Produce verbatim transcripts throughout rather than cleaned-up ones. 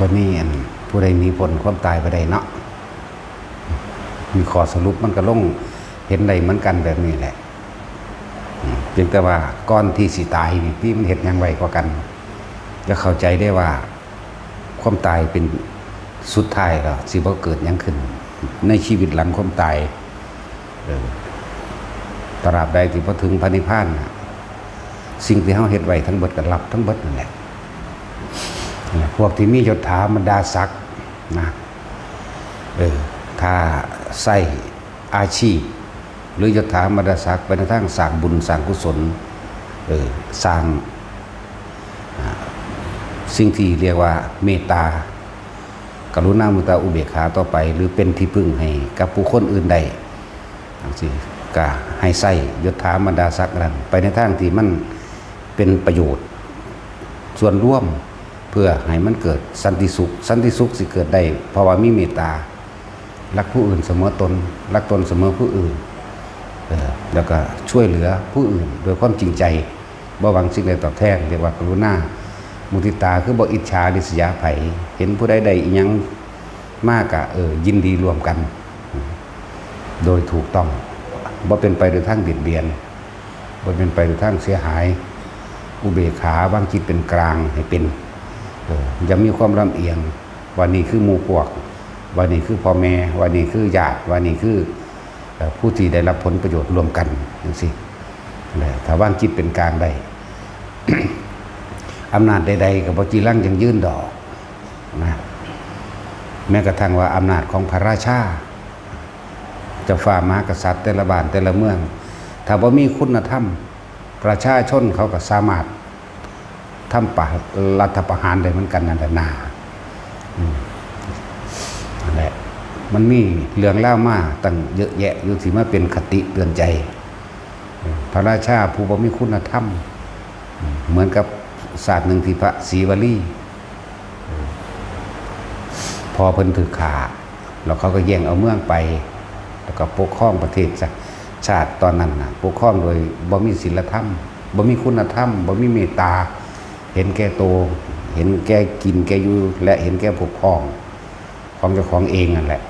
ก็มีอันผู้ใดหนีพ้นความตายไปได้เนาะ มีข้อสรุปมันก็ลงเห็นได้เหมือนกันแบบนี้แหละ อืม เพียงแต่ว่าก่อนที่สิตายนี่ ที่มันเฮ็ดหยังไว้กว่ากัน จะเข้าใจได้ว่าความตายเป็นสุดท้ายแล้ว สิบ่เกิดหยังขึ้นในชีวิตหลังความตาย เออ ตราบใดที่บ่ถึงพระนิพพานน่ะ สิ่งที่เฮาเฮ็ดไว้ทั้งเบิดก็รับทั้งเบิดนั่นแหละ พวกที่มียศถาบรรดาศักดิ์นะ เออ ถ้าใช้อาชีพ หรือยศถาบรรดาศักดิ์ไปในทางสร้างบุญสร้างกุศล เออ สร้าง อ่า สิ่งที่เรียกว่าเมตตา กรุณา มุทิตา อุเบกขาต่อไป หรือเป็นที่พึ่งให้กับผู้คนอื่นได้ จั่งซี้ ก็ให้ใช้ยศถาบรรดาศักดิ์นั้นไปในทางที่มันเป็นประโยชน์ส่วนรวม เพื่อให้มันเกิดสันติสุข สันติสุขสิเกิดได้ เพราะว่ามีเมตตา รักผู้อื่นเสมอตน รักตนเสมอผู้อื่น เออ แล้วก็ช่วยเหลือผู้อื่นโดยความจริงใจ บ่หวังสิ่งใดตอบแทน เรียกว่ากรุณา มุทิตา คือบ่อิจฉาริษยาไผ เห็นผู้ใดได้อิหยังมากะ เออ ยินดีร่วมกัน โดยถูกต้อง บ่เป็นไปโดยทางเบียดเบียน บ่เป็นไปโดยทางเสียหาย อุเบกขาวางจิตเป็นกลางให้เป็น เออ อย่ามีความลำเอียง ว่านี่คือหมู่พวก ว่านี่คือพ่อแม่ ว่านี่คือญาติ ว่านี่คือ เอ่อ ผู้ที่ได้รับผลประโยชน์ร่วมกันจั่งซี้ นะ ถ้าวางจิตเป็นกลางได้ อำนาจใดๆ ก็บ่จีรังยั่งยืนดอก นะ แม้กระทั่งว่าอำนาจของพระราชา เจ้าฟ้ามหากษัตริย์แต่ละบ้านแต่ละเมือง ถ้าบ่มีคุณธรรม ประชาชนเขาก็สามารถทำปะ-, รัฐประหารได้เหมือนกันนั่นแหละนา อืม นั่นแหละ มันมีเรื่องราวมาตั้งเยอะแยะอยู่ที่มาเป็นคติเตือนใจ พระราชาผู้บ่มีคุณธรรม เหมือนกับชาติหนึ่งที่พระศรีวลี พ่อเพิ่นถูกฆ่า แล้วเขาก็แย่งเอาเมืองไป แล้วก็ปกครองประเทศชา-, ชาติตอนนั้นน่ะ ปกครองโดยบ่มีศีลธรรม บ่มีคุณธรรม บ่มีเมตตา เห็นแก่โต เห็นแก่กินแก่อยู่ และเห็นแก่พวกพ้องของเจ้าของเองนั่นแหละ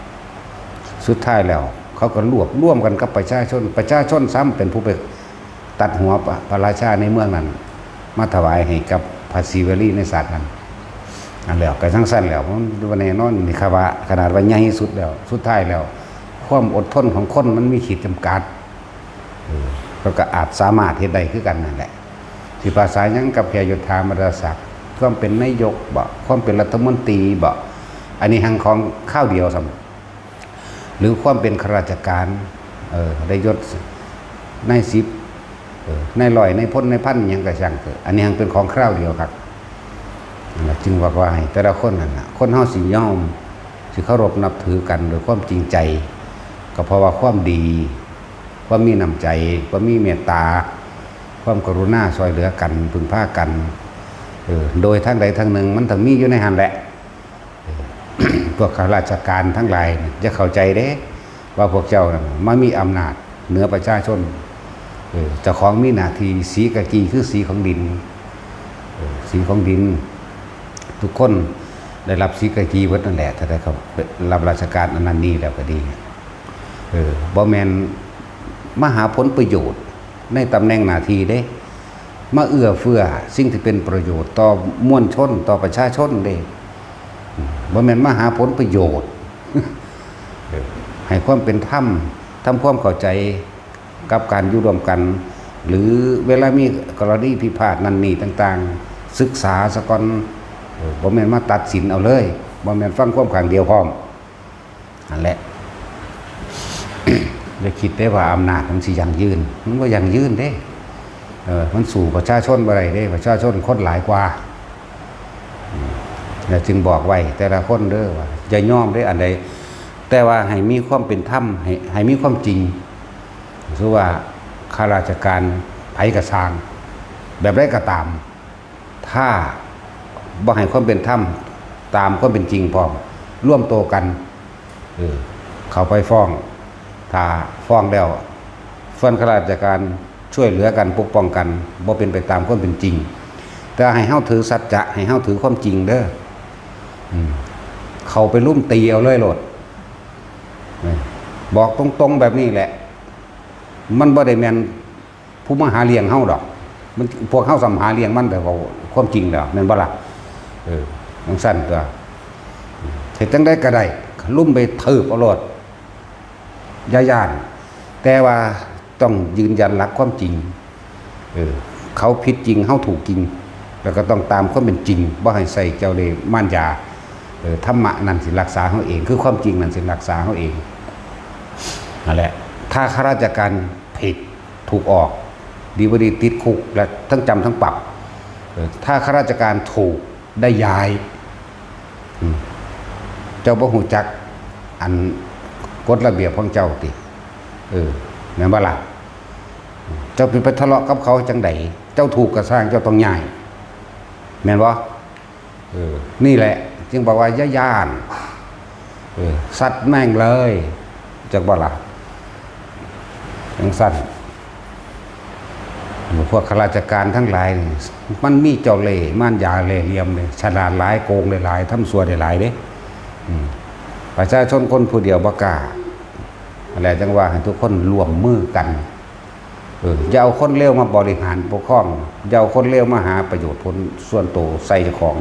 สุดท้ายแล้ว เขาก็รวบรวมกันกับประชาชน ประชาชนซ้ำเป็นผู้ไปตัดหัวพระ พระราชาในเมืองนั้น มาถวายให้กับพระศรีวลีในชาตินั้น อันแล้วก็จั่งซั้นแล้ว มันบ่แน่นอน นี่คำว่าขนาดว่าใหญ่สุดแล้ว สุดท้ายแล้ว ความอดทนของคนมันมีขีดจำกัด เออ เขาก็อาจสามารถเฮ็ดได้คือกันนั่นแหละ สิภาษาหยังกับแค่ยศถาบรรดาศักดิ์ ความเป็นนายกบ่ ความเป็นรัฐมนตรีบ่ อันนี้หังของคราวเดียวซ้ำ หรือความเป็นข้าราชการ เออ ได้ยศนายสิบ เออ นายร้อย นายพล นายพัน หยังก็ช่างเถอะ อันนี้หังเป็นของคราวเดียวครับ นั่นล่ะ จึงว่า ว่าให้แต่ละคนนั่นน่ะ คนเฮาสิยอม สิเคารพนับถือกันโดยความจริงใจ ก็เพราะว่าความดี ความมีน้ำใจ ความมีเมตตา ความกรุณาช่วยเหลือกัน พึ่งพากัน เออ โดยทางใดทางหนึ่งมันต้องมีอยู่ในหั้นแหละ เออ พวกข้าราชการทั้งหลายเนี่ยอย่าเข้าใจเด้ ว่าพวกเจ้านั่นมามีอำนาจเหนือประชาชน เออ เจ้าของมีหน้าที่สีกากีคือสีของดิน เออ สีของดิน ทุกคนได้รับสีกากีเบิดนั่นแหละ ถ้าได้เขารับราชการอันนั้นนี่แล้วก็ดี เออ บ่แม่นมาหาผลประโยชน์ในตำแหน่งหน้าที่เด้ มาเอื้อเฟื้อสิ่งที่เป็นประโยชน์ต่อมวลชน ต่อประชาชนเด้ บ่แม่นมาหาผลประโยชน์ เออ ให้ความเป็นธรรม ทำความเข้าใจกับการอยู่ร่วมกัน หรือเวลามีกรณีพิพาทนั่นนี่ต่างๆ ศึกษาซะก่อน เออ บ่แม่นมาตัดสินเอาเลย บ่แม่นฟังความข้างเดียวพร้อม นั่นแหละ อย่าคิดได้ว่าอำนาจมันสิยั่งยืน มันบ่ยั่งยืนเด้ เออ มันสู้ประชาชนบ่ได้เด้ ประชาชนคนหลายกว่า อืม แล้วจึงบอกไว้แต่ละคนเด้อว่าอย่ายอมเด้ออันใด แต่ว่าให้มีความเป็นธรรม ให้ ให้มีความจริง คือว่าข้าราชการไผก็ซ่าง แบบใดก็ตาม ถ้าบ่ให้ความเป็นธรรมตามความเป็นจริงพร้อม รวมตัวกัน เออ เข้าไปฟ้อง ถ้าฟ้องแล้ว ส่วนข้าราชการช่วยเหลือกันปกป้องกัน บ่เป็นไปตามความเป็นจริง แต่ให้เฮาถือสัจจะ ให้เฮาถือความจริงเด้อ เข้าไปลุ่มตีเอาเลยโลด บอกตรงๆแบบนี้แหละ มันบ่ได้แม่นผู้มาหาเลี้ยงเฮาดอก มันพวกเฮาซ้ำหาเลี้ยงมัน แต่ว่าความจริงแล้วแม่นบ่ล่ะ เออจั่งซั่นตัว เฮ็ดจั่งใดก็ได้ ลุ่มไปทืบเอาโลด อย่าย้าน แต่ว่าต้องยืนยันหลักความจริง เออ เขาผิดจริง เฮาถูกจริง แล้วก็ต้องตามความเป็นจริง บ่ให้ใส่เจ้าเล่ห์มารยา เออ ธรรมะนั่นสิรักษาเฮาเอง คือความจริงนั่นสิรักษาเฮาเอง นั่นแหละ ถ้าข้าราชการผิดถูกออก ดีบ่ดีติดคุก และทั้งจำทั้งปรับ เออ ถ้าข้าราชการถูกได้ย้าย อืม เจ้าบ่ฮู้จักอันกฎระเบียบของเจ้าติ เออ แม่นบ่ล่ะ เจ้าไปทะเลาะกับเขาจั่งใด เจ้าถูกก็ซ่าง เจ้าต้องย้าย แม่นบ่ เออ นี่แหละ จึงบอกว่าอย่าย้าน เออ ซัดแม่งเลย จักบ่ล่ะ จั่งซั่น พวกข้าราชการทั้งหลายนี่ มันมีเจ้าเล่ห์มารยาเล่ห์เหลี่ยมเลย ฉลาดหลาย โกงได้หลาย ทำชั่วได้หลายเด้ อืม ประชาชนคนผู้เดียวบ่กล้า อะไรจั่งว่าให้ทุกคนร่วมมือกัน เออ อย่าเอาคนเลวมาบริหารปกครอง อย่าเอาคนเลวมาหาประโยชน์ผลส่วนตัวใส่เจ้าของ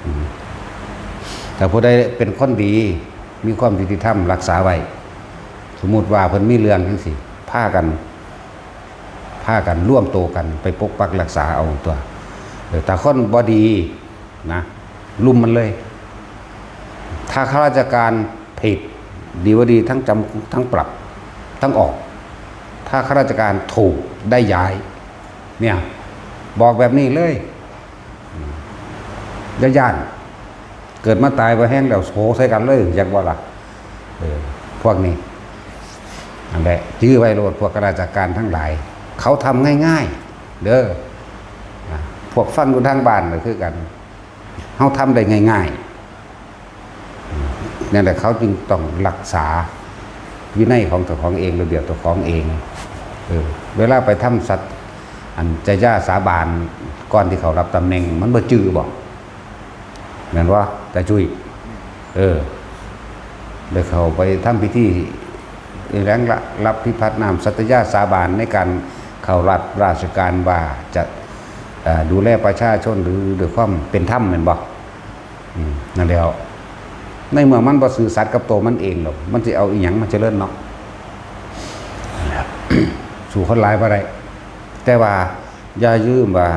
อืม แต่ผู้ใดเป็นคนดี มีความยุติธรรมรักษาไว้ สมมุติว่าเพิ่นมีเรื่องจั่งซี้ พากัน พากันร่วมตัวกันไปปกปักรักษาเอาตัว เออ แต่คนบ่ดีนะ ลุ่มมันเลย ถ้าข้าราชการผิด ดีบ่ดีทั้งจำทั้งปรับ ทั้งออก ถ้าข้าราชการถูกได้ย้าย เนี่ย บอกแบบนี้เลย อย่าย้าน เกิดมาตายบ่แฮงแล้วโหใส่กันเลย จักบ่ล่ะ เออ พวกนี้ นั่นแหละ จื้อไว้โลด พวกข้าราชการทั้งหลาย เขาทำง่ายๆ เด้อ นะ พวกฟังอยู่ทางบ้านก็คือกัน เฮาทำได้ง่ายๆ นั่นแหละ เขาจึงต้องรักษาวินัยของเจ้าของเอง ระเบียบเจ้าของเอง เออ เวลาไปทำสัตย์ อันจาย่าสาบานก่อนที่เขารับตำแหน่ง มันบ่จื้อบ่ แม่นบ่ ตาจุ้ย เออ ได้เข้าไปทำพิธี อีหยังละ รับพิพัฒน์นามสัตยาสาบานในการเข้ารับราชการว่าจะ เอ่อ ดูแลประชาชนหรือด้วยความเป็นธรรม แม่นบ่ อืม นั่นแหล้ว ในเมื่อมันบ่ซื่อสัตย์กับตัวมันเองหรอก มันสิเอาอีหยังมาเจริญเนาะ สู้คนหลายบ่ได้ แต่ว่าอย่าลืมว่า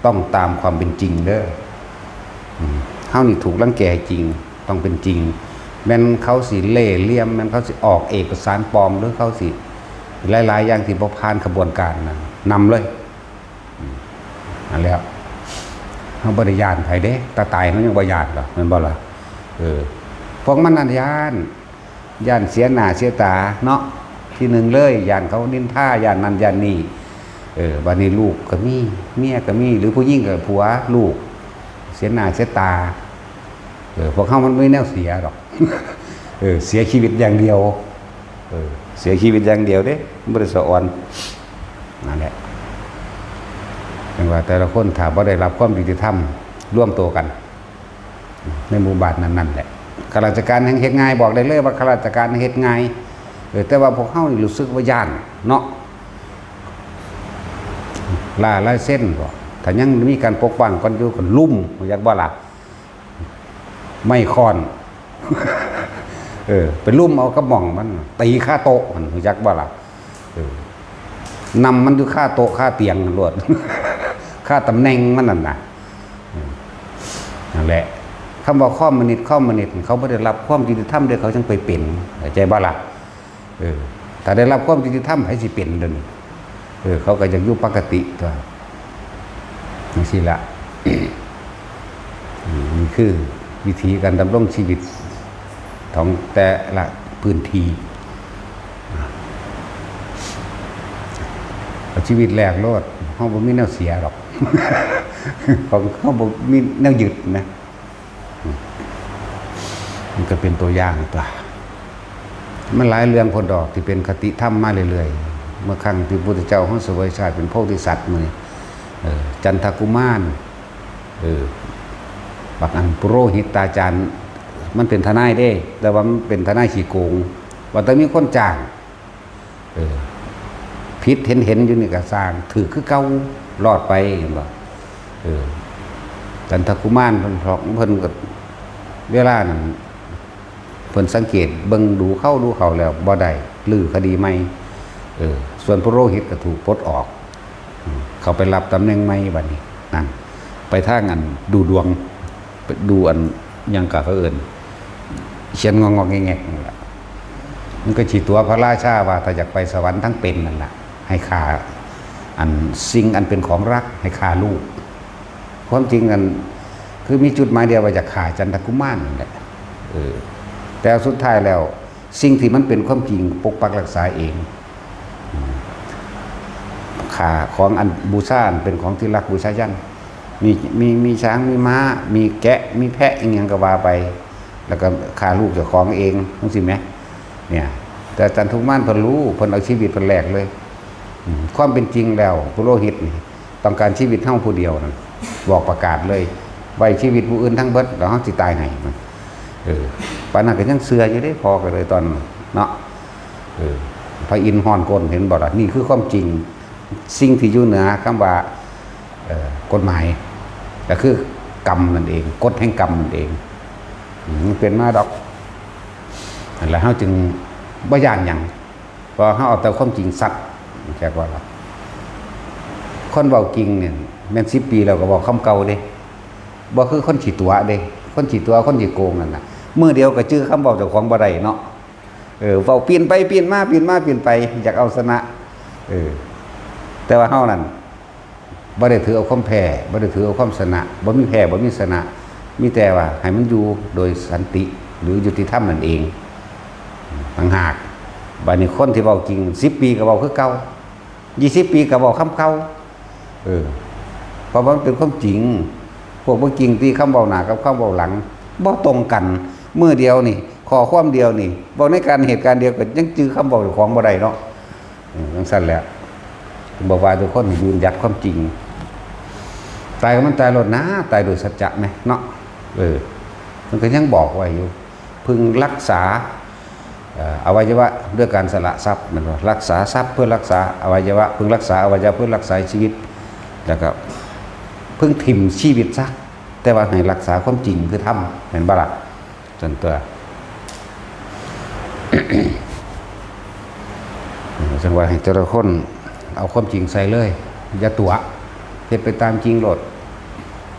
ต้องตามความเป็นจริงเด้อ อืม เฮานี่ถูกรังแกจริง ต้องเป็นจริง แม่นเขาสิเล่ห์เหลี่ยม แม่นเขาสิออกเอกสารปลอม หรือเขาสิหลายๆอย่างที่บ่ผ่านขบวนการนะ นำเลย อืม นั่นแหล้ว เฮาบ่ได้ย้านไผเด้ ตาตายเฮายังบ่ย้านดอก แม่นบ่ล่ะ เออ พวกมันนั่นย้าน ย้านเสียหน้าเสียตาเนาะ ที่หนึ่งเลย ย้านเขานินทา ย้านนั่นย้านนี่ เออ บัดนี้ลูกก็มี เมียก็มี หรือผู้หญิงก็ผัว ลูก เสียหน้าเสียตา เออ พวกเฮามันบ่มีแนวเสียดอก เออ เสียชีวิตอย่างเดียว เออ เสียชีวิตอย่างเดียวเด้ บ่ได้สะออน นั่นแหละ จั่งว่าแต่ละคนถ้าบ่ได้รับความยุติธรรม รวมตัวกัน ในหมู่บ้านนั้นๆแหละ ข้าราชการแฮ่งเฮ็ดง่าย บอกได้เลยว่าข้าราชการเฮ็ดง่าย เออ แต่ว่าพวกเฮานี่รู้สึกว่าย้านเนาะ ล่าลายเซ็นบ่ ถ้ายังมีการปกป้องกันอยู่ก็ลุ่ม อยากบ่ล่ะ ไม้ค้อน เออ ไปลุ่มเอากระหม่องมัน ตีคาโต๊ะมัน รู้จักบ่ล่ะ เออ นำมันอยู่คาโต๊ะคาเตียงโลด คาตำแหน่งมันนั่นน่ะ เออ นั่นแหละ คำว่าคอมมิวนิสต์ คอมมิวนิสต์ เขาบ่ได้รับความยุติธรรมเด้ เขาจั่งไปเป็น เข้าใจบ่ล่ะ เออ ถ้าได้รับความยุติธรรม ไผสิเป็นเดี๋ยวนี้ เออ เขาก็อยากอยู่ปกติตัว จั่งซี้ละ อืม นี่คือวิธีการดำรงชีวิตของแต่ละพื้นที่ เอาชีวิตแลกโลด เฮาบ่มีแนวเสียดอก ของเฮาบ่มีแนวยึดนะ มันก็เป็นตัวอย่างตัว มันหลายเรื่องโพดดอกที่เป็นคติธรรมมาเรื่อยๆ เมื่อครั้งที่พระพุทธเจ้าเฮาเสวยชาติเป็นโพธิสัตว์มื้อนี้ เออ จันทกุมาร เออ บักอันปุโรหิตตาจารย์ มันเป็นทนายเด้ แต่ว่ามันเป็นทนายขี้โกง ว่าแต่มีคนจ้าง เออ ผิดเห็นเห็นอยู่นี่ก็ซ่าง ถืกคือเก่า รอดไป เห็นบ่ เออ จันทกุมารเพิ่นพอกเพิ่นก็ เวลานั้น เพิ่นสังเกตเบิ่งดูเข้าดูเข้าแล้วบ่ได้ รื้อคดีใหม่ เออ ส่วนปุโรหิตก็ถูกปลดออก อืม เขาไปรับตำแหน่งใหม่บัดนี้ นั่น ไปทางอันดูดวง ไปดูอันหยังกะเขาเอิ้น เขียนงอกๆแงกๆนั่นล่ะ มันก็สิตั๋วพระราชาว่าถ้าอยากไปสวรรค์ทั้งเป็นนั่นล่ะ ให้ฆ่าอันสิ่งอันเป็นของรัก ให้ฆ่าลูก ความจริงอัน คือมีจุดหมายเดียวว่าอยากฆ่าจันทกุมารนั่นแหละ เออ แต่สุดท้ายแล้ว สิ่งที่มันเป็นความจริงปกปักรักษาเอง อืม ฆ่าของอันบูชาอันเป็นของที่รักบูชายัน มี มี มีช้าง มีม้า มีแกะ มีแพะ อิหยังก็ว่าไป แล้วก็ฆ่าลูกเจ้าของเอง จั่งซี้แหม เนี่ย แต่จันทกุมารเพิ่นรู้ เพิ่นเอาชีวิตเพิ่นแลกเลย อืม ความเป็นจริงแล้ว ปุโรหิตนี่ ต้องการชีวิตเฮาผู้เดียวนั่น บอกประกาศเลย ไว้ชีวิตผู้อื่นทั้งเบิด แล้วเฮาสิตายให้มัน เออ ปานนั้นก็ยังเชื่ออยู่เด้ พอก็เลยตอนเนาะ เออ พระอินทร์ฮ้อนก้น เห็นบ่ล่ะ นี่คือความจริง สิ่งที่อยู่เหนือคำว่า เอ่อ กฎหมาย ก็คือกรรมนั่นเอง กฎแห่งกรรมนั่นเอง อืม มันเป็นมาดอก นั่นแหละ เฮาจึงบ่ย้านหยัง เพราะเฮาเอาแต่ความจริงซัด แค่ว่าล่ะ คนเว้าจริงเนี่ย แม่นสิบปีแล้วก็เว้าคำเก่าเด้ บ่คือคนขี้ตั๋วเด้ คนขี้ตั๋ว คนขี้โกงนั่นน่ะ มื้อเดียวก็จื่อคำเว้าเจ้าของบ่ได้เนาะ เออ เว้าปิ้นไปปิ้นมา ปิ้นมาปิ้นไป อยากเอาชนะ เออ แต่ว่าเฮานั่น บ่ได้ถือเอาความแพ้ บ่ได้ถือเอาความชนะ บ่มีแพ้ บ่มีชนะ มีแต่ว่าให้มันอยู่โดยสันติ หรือยุติธรรมนั่นเอง ต่างหาก บัดนี้คนที่เว้าจริง สิบปีก็เว้าคือเก่า ยี่สิบปีก็เว้าคำเก่า เออ เพราะมันเป็นความจริง พวกบ่จริงที่คำเว้าหน้ากับคำเว้าหลัง บ่ตรงกัน มื้อเดียวนี่ ข้อความเดียวนี่ เว้าในการเหตุการณ์เดียวกัน ยังจื่อคำเว้าเจ้าของบ่ได้เนาะ อืม จั่งซั้นแหละ บอกว่าทุกคนให้ยืนหยัดความจริง ตายก็มันตายโลดนะ ตายโดยสัจจะแหมเนาะ เออ มันก็ยังบอกไว้อยู่ พึงรักษา เอ่อ อวัยวะด้วยการสละทรัพย์ แม่นบ่ รักษาทรัพย์เพื่อรักษาอวัยวะ พึงรักษาอวัยวะเพื่อรักษาชีวิต แล้วก็พึงถิ่มชีวิตซะ แต่ว่าให้รักษาความจริงคือธรรม แม่นบ่ล่ะ ซั่นตั่ว จั่งว่าให้แต่ละคนเอาความจริงใส่เลย อย่าตั๋ว เฮ็ดไปตามจริงโลด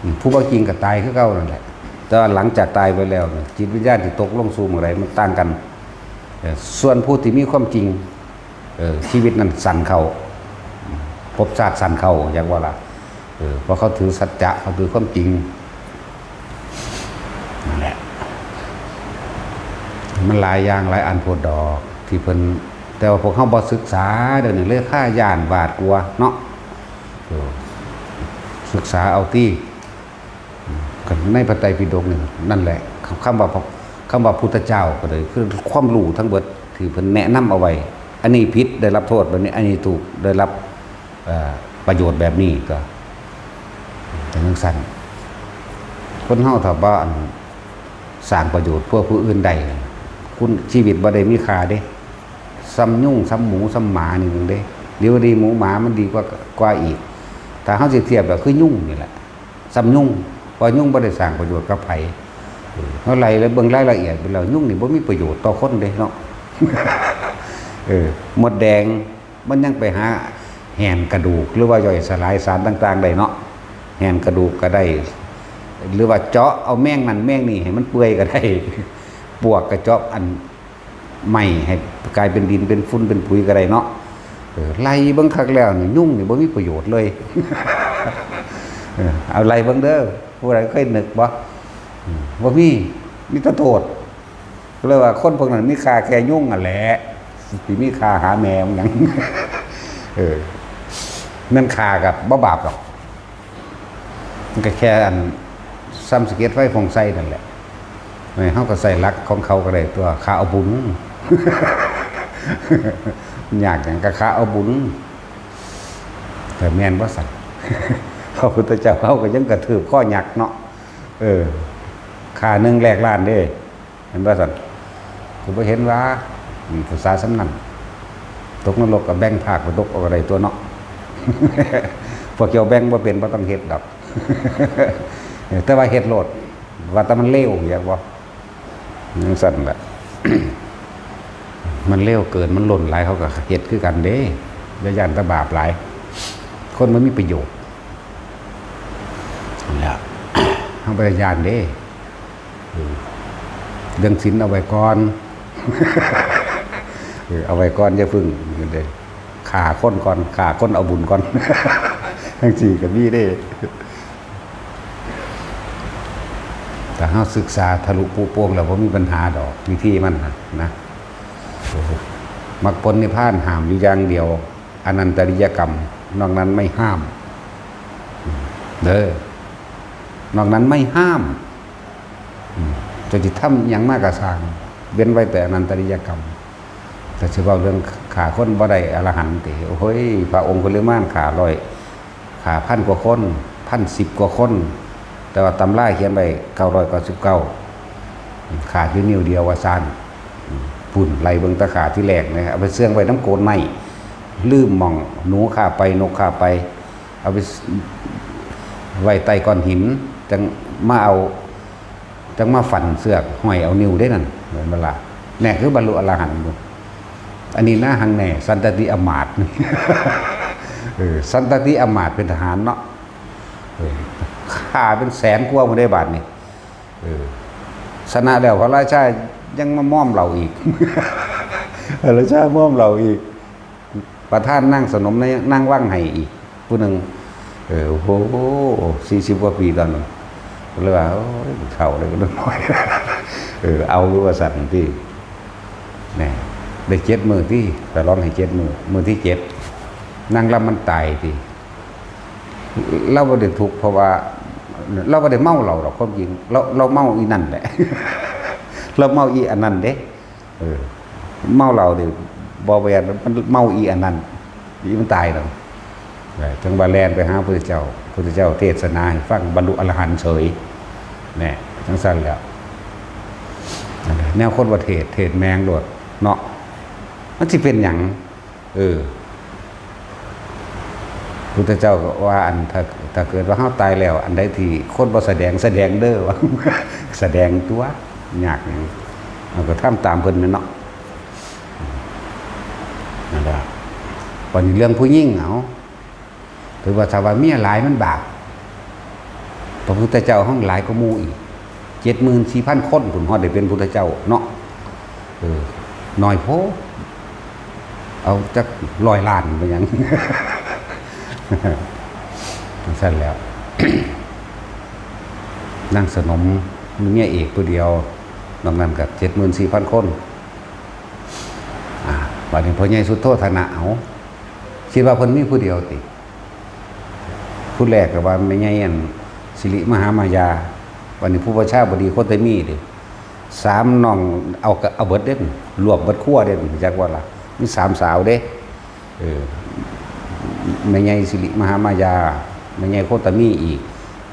อืม ผู้บ่จริงก็ตายคือเก่านั่นแหละ แต่ว่าหลังจากตายไปแล้วเนี่ย จิตวิญญาณที่ตกลงสู่หม่องใดมันต่างกัน เอ่อ ส่วนผู้ที่มีความจริง เอ่อ ชีวิตนั้นสั้นเข้า ภพชาติสั้นเข้า อยากว่าล่ะ เออ เพราะเขาถือสัจจะ เขาถือความจริง นั่นแหละ มันหลายอย่างหลายอันโพดดอก ที่เพิ่น แต่ว่าพวกเฮาบ่ศึกษา เดี๋ยวนี้เลยคาย้านหวาดกลัวเนาะ เออ ศึกษาเอาติ ก็ในพระไตรปิฎกนี่ นั่นแหละ คำว่าพระ คำว่าพุทธเจ้าก็เลย คือความรู้ทั้งเบิดที่เพิ่นแนะนำเอาไว้ อันนี้ผิดได้รับโทษแบบนี้ อันนี้ถูกได้รับ เอ่อ ประโยชน์แบบนี้ก็ เป็นจั่งซั้น คนเฮาถ้าบ่อันสร้างประโยชน์เพื่อผู้อื่นได้ คุณ ชีวิตบ่ได้มีค่าเด้ ส่ำยุง ส่ำหมู ส่ำหมานี่หนึ่งเด้ ดีบ่ดี หมูหมามันดีกว่า กว่าอีก ถ้าเฮาสิเทียบก็คือยุงนี่แหละ ส่ำยุง เพราะยุงบ่ได้สร้างประโยชน์กับไผ เออ เฮาไล่แล้วเบิ่งรายละเอียดไปแล้ว ยุงนี่บ่มีประโยชน์ต่อคนเด้เนาะ เออ มดแดง มันยังไปหาแหนกระดูก หรือว่าย่อยสลายสารต่างๆได้เนาะ แหนกระดูกก็ได้ หรือว่าเจาะเอาแมงนั่นแมงนี่ให้มันเปื่อยก็ได้ ปวกก็เจาะอันไหม้ให้กลายเป็นดินเป็นฝุ่นเป็นปุ๋ยก็ได้เนาะ เออ ไล่เบิ่งคักแล้วนี่ ยุงนี่บ่มีประโยชน์เลย เออ เอาไล่เบิ่งเด้อ ผู้ใดเคยนึกบ่ อืม บ่มี มีแต่โทษ ก็เลยว่าคนพวกนั้นมีค่าแค่ยุงนั่นแหละ สิมีค่าหาแม่มันหยัง เออ นั่นฆ่ากับบ่บาปดอก มันก็แค่อันส่ำสะเก็ดไฟฟองใส่นั่นแหละ เออ เฮาก็ใส่หลักของเขาก็ได้ตัว ฆ่าเอาบุญ ยากหยังก็ฆ่าเอาบุญ แต่แม่นบ่ซั่น พระพุทธเจ้าเฮาก็ยังกระทืบคอยักษ์เนาะ เออ ฆ่าหนึ่งแลกล้านเด้ เห็นบ่ซั่น กูบ่เห็นว่า อืม ภาษาส่ำนั้น ตกนรกก็แบ่งภาคไปตกเอาก็ได้ตั๊วเนาะ พวกเจ้าแบ่งบ่เป็น บ่ต้องเฮ็ดดอก แต่ว่าเฮ็ดโลด ว่าแต่มันเลว อยากบ่ จั่งซั่นล่ะ มันเลวเกิน มันล้นหลาย เขาก็เฮ็ดคือกันเด้ อย่าย้านแต่บาปหลาย คนมันมีประโยชน์ นั่นแหละ เฮาบ่ได้ย้านเด้ เออ เรื่องศีลเอาไว้ก่อน เออ เอาไว้ก่อน อย่าเพิ่งเด้ ฆ่าคนก่อน ฆ่าคนเอาบุญก่อน จั่งซี้ก็มีเด้ ถ้าเฮาศึกษาทะลุปุโป่งแล้ว บ่มีปัญหาดอก วิธีมันน่ะนะ โอ้โห มรรคผลนิพพานห้ามอยู่อย่างเดียว อนันตริยกรรม นอกนั้นไม่ห้าม เด้อ นอกนั้นไม่ห้าม อืม เจ้าสิทำหยังมาก็ซ่าง เว้นไว้แต่อนันตริยกรรม แต่สิเว้าเรื่องฆ่าคนบ่ได้อรหันต์ติ โอ้ย พระองคุลิมานฆ่าร้อย ฆ่าพันกว่าคน พันสิบกว่าคน แต่ว่าตำราเขียนไว้เก้าร้อยเก้าสิบเก้า ฆ่าอยู่นิ้วเดียวว่าซั่น อืม พุ้น ไล่เบิ่งแต่ฆ่าที่แรกนะ เอาไปเสื่องไว้นำโคนไม้ ลืมหม่อง หนูคาบไป นกคาบไป เอาไปไว้ใต้ก้อนหิน จั่งมาเอา จั่งมาฟันเสือกห้อยเอานิ้วเด้นั่น แม่นบ่ล่ะ แน่คือบรรลุอรหันต์อยู่ อันนี้นะ หังแน่ สันตติอำมาตย์ เออ สันตติอำมาตย์เป็นทหารเนาะ เออ ฆ่าเป็นแสนกว่าหมดได้บาดนี่ เออ ชนะแล้วพระราชายังมามอมเหล้าอีก พระราชามอมเหล้าอีก ประทานนางสนมในนางวังให้อีกผู้หนึ่ง เออ โอ้โห สี่สิบกว่าปีตอนนั้น ก็เลยว่า โอ้ย เฒ่าเลย ก็เลยน้อย เออ เอาอยู่ว่าซั่นติ แหน่ ได้เจ็ดมื้อติ ฉลองให้เจ็ดมื้อ มื้อที่เจ็ด นางลำมันตายติ ลาวบ่ได้ทุกข์เพราะว่า ลาวบ่ได้เมาเหล้าดอก ความจริง ลาว ลาวเมาอีนั่นแหละ ลาวเมาอีอันนั้นเด้ เออ เมาเหล้านี่บ่แม่น มันเมาอีอันนั้น อีมันตายแล้ว เออ จั่งว่าแล่นไปหาพุทธเจ้า พุทธเจ้าเทศนาให้ฟัง บรรลุอรหันต์เฉย แหน่ จั่งซั่นแหล้ว แนวคนบ่เทศน์ เทศน์แม่งโลดเนาะ มันสิเป็นหยัง เออ พุทธเจ้าก็ว่า อัน ถ้า ถ้าเกิดว่าเฮาตายแล้ว อันใดที่คนบ่แสดง แสดงเด้อ ว่า แสดงตั๊ว ยากหยัง เฮาก็ทำตามเพิ่นแม่นเนาะ นั่นล่ะ บัดนี้เรื่องผู้หญิง เอ้า ถือว่าถ้าว่าเมียหลายมันบาป พระพุทธเจ้าเฮาหลายกว่าหมู่อีก เจ็ดหมื่นสี่พันคนพุ้น ฮอดได้เป็นพุทธเจ้าเนาะ เออ น้อยโพด เอาจักร้อยล้านไปหยัง จั่งซั่นแหล้ว นางสนมมีเมียเอกผู้เดียว นอกนั้นก็เจ็ดหมื่นสี่พันคน อ่า บัดนี้พ่อใหญ่สุโธทนะ เอ้า คิดว่าเพิ่นมีผู้เดียวติ ผู้แรกก็ว่าแม่ใหญ่อันสิริมหามายา บัดนี้ผู้ประชาบดีโคตมีเด้ สามน้องเอากะ เอาเบิดเด้ รวบเบิดครัวเด้ จักว่าล่ะ มีสามสาวเด้ เออ แม่ใหญ่สิริมหามายา แม่ใหญ่โคตมีอีก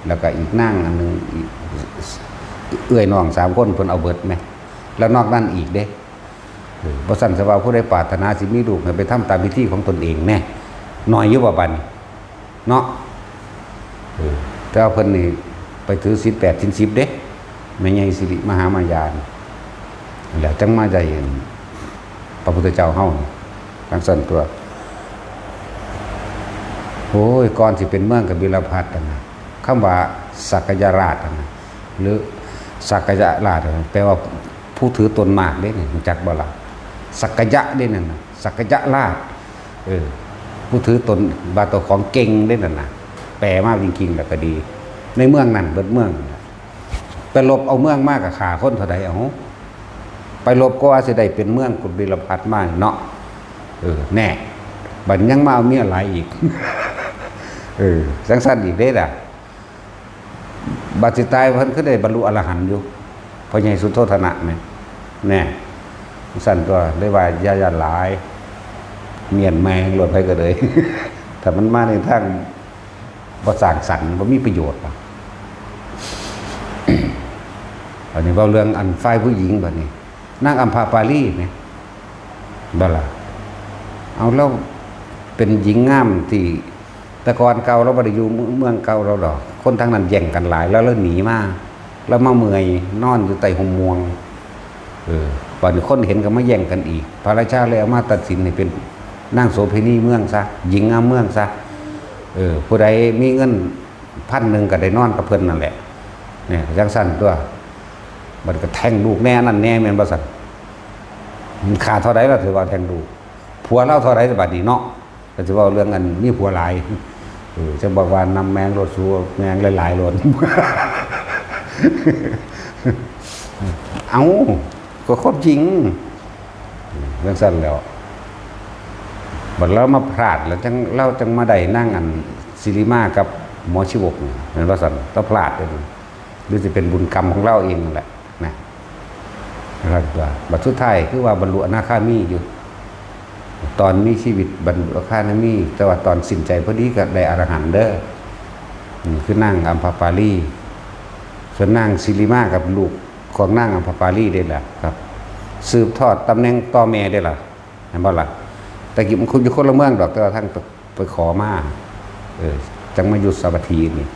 แล้วก็อีกนางอันหนึ่งอีก เอื้อยน้องสามคนเพิ่นเอาเบิดแหม แล้วนอกนั้นอีกเด้ เออ บ่ซั้นสิว่าผู้ใดปรารถนาสิมีลูกให้ไปทำตามพิธีของตนเองแหน่ น้อยอยู่บ่บัดนี้ เนาะ เออ แต่ว่าเพิ่นนี่ไปถือศีลแปดศีลสิบเด้ แม่ใหญ่สิริมหามายา แล้วจั่งมาได้พระพุทธเจ้าเฮา จั่งซั่นตั๊ว โอ้ย ก่อนสิเป็นเมืองกบิลพัสดุ์นั่นนะ คำว่าสักยราชนั่นนะ หรือสักยราชนั่นนะ แปลว่าผู้ถือตนมากเด้นี่ รู้จักบ่ล่ะ สักยะเด้นั่นน่ะ สักยราช เออ ผู้ถือตนว่าเจ้าของเก่งเด้นั่นน่ะ แปลมาจริงๆ แล้วก็ดี ในเมืองนั่นเบิดเมืองนั่นน่ะ ไปรบเอาเมืองมาก็ฆ่าคนเท่าใด เอ้า ไปรบก็ว่าสิได้เป็นเมืองกบิลพัสดุ์มาเนาะ เออ แน่ บัดยังมาเอาเมียหลายอีก เออ จั่งซั่นอีกเด้ล่ะ บัดสิตายเพิ่นคือได้บรรลุอรหันต์อยู่ พ่อใหญ่สุโธทนะแหม แน่ จั่งซั่นตั๊ว เลยว่าอย่าย้านหลาย เมียนแม่งโลดไผก็เลย ถ้ามันมาในทางบ่สร้างสรรค์ บ่มีประโยชน์หรอก อันนี้เว้าเรื่องอันฝ่ายผู้หญิงบัดนี้ นางอัมพาปาลีแหม บ่ล่ะ เอา ลาวเป็นหญิงงามที่ แต่ก่อนเก่าลาวบ่ได้อยู่เมืองเก่าลาวดอก คนทางนั้นแย่งกันหลาย ลาวเลยหนีมา ลาวมาเมื่อยนอนอยู่ใต้ฮ่มม่วง เออ บัดนี้คนเห็นก็มาแย่งกันอีก พระราชาเลยเอามาตัดสินให้เป็นนางโสเภณีเมืองซะ หญิงงามเมืองซะ เออ ผู้ใดมีเงินพันหนึ่งก็ได้นอนกับเพิ่นนั่นแหละ เนี่ย จั่งซั่นตั๊ว บัดก็แทงลูกแหน่นั่นแหน่แม่นบ่ซั่น มันค่าเท่าใดล่ะ ถือว่าแทงลูก ผัวลาวเท่าใดบัดนี้เนาะ ก็สิเว้าเรื่องอันมีผัวหลาย เออ จะบอกว่านำแมงโลด สูแมงหลายๆโลด เอ้า ก็ความจริง จั่งซั่นแหล้ว บัดลาวมาพลาดแล้วจั่ง ลาวจั่งมาได้นางอันสิริมากับหมอชีวกนี่ แม่นบ่ซั่น ลาวพลาดเด้ หรือสิเป็นบุญกรรมของลาวเองนั่นแหละ นะ นะครับ ว่าบัดสุดท้ายคือว่าบรรลุอนาคามีอยู่ ตอนมีชีวิตบรรลุอนาคามี แต่ว่าตอนสิ้นใจพอดีก็ได้อรหันต์เด้อ อืม คือนางอัมพปาลี ส่วนนางสิริมากับลูกของนางอัมพปาลีเด้ล่ะครับ สืบทอดตำแหน่งต่อแม่เด้ล่ะ เห็นบ่ล่ะ แต่กี้มันอยู่คนละเมืองดอก แต่ว่าทางไปขอมา เออ จั่งมาอยู่สาวัตถีนี่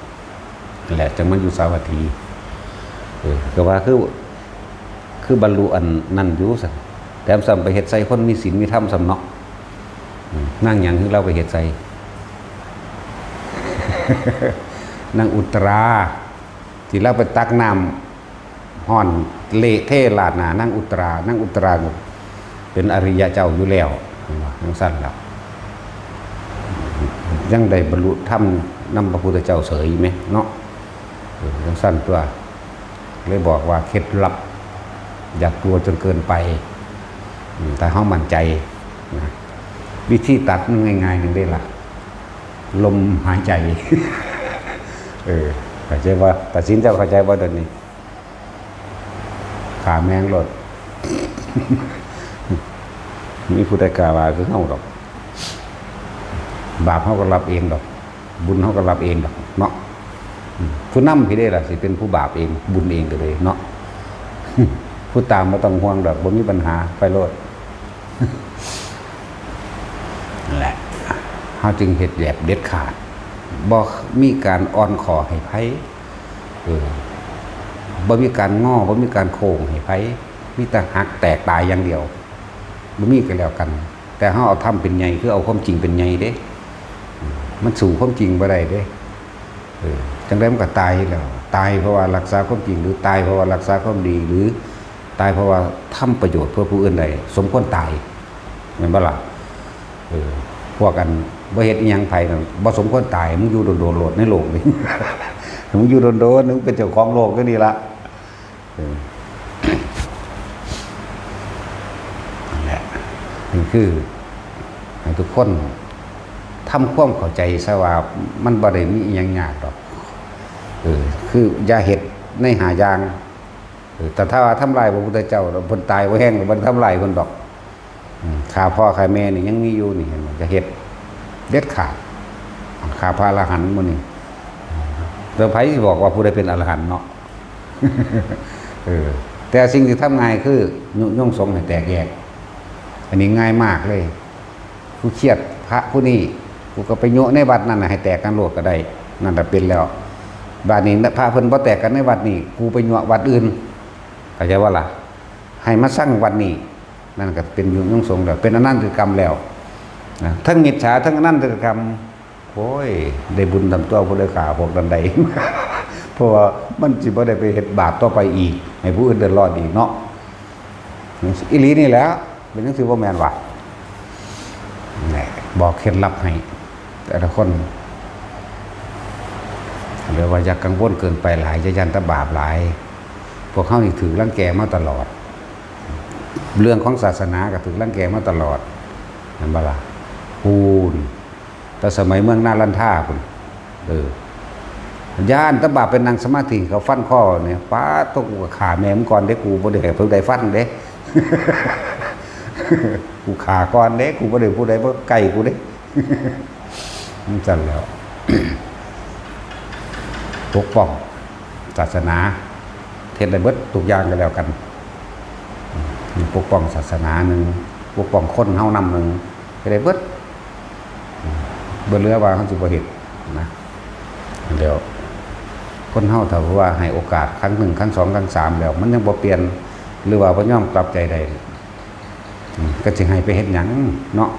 นั่นแหละ จั่งมาอยู่สาวัตถี เออ ก็ว่าคือ คือบรรลุอันนั้นอยู่ซั่น แถมซ้ำไปเฮ็ดใส่คนมีศีลมีธรรมซ้ำเนาะ อืม นางหยังคือลาวไปเฮ็ดใส่ นางอุตรา ที่ลาวไปตักน้ำฮ้อนเละเทราดหน้านางอุตรา นางอุตราก็เป็นอริยะเจ้าอยู่แล้ว จั่งซั่นล่ะ ยังได้บรรลุธรรมนำพระพุทธเจ้าเสยแหมเนาะ เออ จั่งซั่นตั๊ว เลยบอกว่าเคล็ดลับ อย่ากลัวจนเกินไป อืม ถ้าเฮามั่นใจนะ วิธีตัดมันง่ายๆหนึ่งเด้ล่ะ ลมหายใจ เออ เข้าใจบ่ ตัดสินเจ้าเข้าใจบ่เดี๋ยวนี้ ฆ่าแมงโลด มีผู้ใดกล้าว่าคือเฮาดอก บาปเฮาก็รับเองดอก บุญเฮาก็รับเองดอกเนาะ อืม ผู้นำพี้เด้ล่ะ สิเป็นผู้บาปเอง บุญเองก็เลยเนาะ ผู้ตามบ่ต้องห่วงดอก บ่มีปัญหา ไปโลด นั่นแหละ เฮาจึงเฮ็ดแบบเด็ดขาด บ่มีการอ่อนข้อให้ไผ เออ บ่มีการงอ บ่มีการโค้งให้ไผ มีแต่หักแตกตายอย่างเดียว บ่มีก็แล้วกัน แต่เฮาเอาธรรมเป็นใหญ่ คือเอาความจริงเป็นใหญ่เด้ มันสู้ความจริงบ่ได้เด้ เออ จั่งใดมันก็ตายแล้ว ตายเพราะว่ารักษาความจริง หรือตายเพราะว่ารักษาความดี หรือตายเพราะว่าทำประโยชน์เพื่อผู้อื่นได้ สมควรตาย แม่นบ่ล่ะ เออ พวกอันบ่เฮ็ดอิหยังไผนั่น บ่สมควรตาย มึงอยู่โดนๆโลดในโลกนี้ มึงอยู่โดนๆ มึงเป็นเจ้าของโลกอยู่นี่ล่ะ เออ นั่นแหละ นี่คือ ให้ทุกคนทำความเข้าใจซะว่ามันบ่ได้มีอิหยังยากดอก เออ คืออย่าเฮ็ดในห้าอย่าง เออ แต่ถ้าว่าทำลายพระพุทธเจ้าแล้ว เพิ่นตายบ่แฮง บ่ได้ทำลายเพิ่นดอก อืม ฆ่าพ่อฆ่าแม่นี่ยังมีอยู่นี่ เห็นบ่ จะเฮ็ดเด็ดขาด ฆ่าพระอรหันต์หมู่นี่ แล้วไผสิบอกว่าผู้ใดเป็นอรหันต์เนาะ เออ แต่สิ่งที่ทำง่ายคือยุยงสงฆ์ให้แตกแยก อันนี้ง่ายมากเลย กูเคียดพระผู้นี้ กูก็ไปยุในวัดนั่นน่ะให้แตกกันโลดก็ได้ นั่นแหละเป็นแล้ว บัดนี้พระเพิ่นบ่แตกกันในวัดนี้ กูไปยุวัดอื่น เข้าใจบ่ล่ะ ให้มาซังวัดนี้ นั่นก็เป็นยุยงสงฆ์แล้ว เป็นอนันตกรรมแล้ว นะ ทั้งมิจฉา ทั้งอนันตกรรม โอ้ย ได้บุญตามตัวผู้ใดฆ่าพวกนั้นได้ เพราะว่ามันสิบ่ได้ไปเฮ็ดบาปต่อไปอีก ให้ผู้อื่นเดือดร้อนอีกเนาะ อีหลีนี่แหละ เป็นจั่งซี้บ่แม่นวะ นี่ บอกเคล็ดลับให้แต่ละคน เรียกว่าอย่ากังวลเกินไปหลาย อย่าย้านแต่บาปหลาย พวกเฮานี่ถูกรังแกมาตลอด เรื่องของศาสนาก็ถูกรังแกมาตลอด แม่นบ่ล่ะ พู้น แต่สมัยเมืองนาลันทาพู้น เออ ย้านแต่บาปไปนั่งสมาธิ เขาฟันคอเนี่ย ป๊าด โธ่ กูก็ฆ่าแม่มึงก่อนเด้ กูบ่ได้ให้ผู้ใดฟันเด้ กูฆ่าก่อนเด้ กูบ่ได้ผู้ใดบ่ใกล้กูเด้ จั่งซั่นแล้ว ปกป้องศาสนา เฮ็ดได้เบิดทุกอย่างก็แล้วกัน ปกป้องศาสนาหนึ่ง ปกป้องคนเฮานำหนึ่ง เฮ็ดได้เบิด บ่เหลือว่าเฮาสิบ่เฮ็ดนะ แล้วคนเฮาถ้าว่าให้โอกาสครั้งหนึ่ง ครั้งสอง ครั้งสามแล้ว มันยังบ่เปลี่ยน หรือว่าบ่ยอมกลับใจได้ อืม ก็สิให้ไปเฮ็ดหยังเนาะ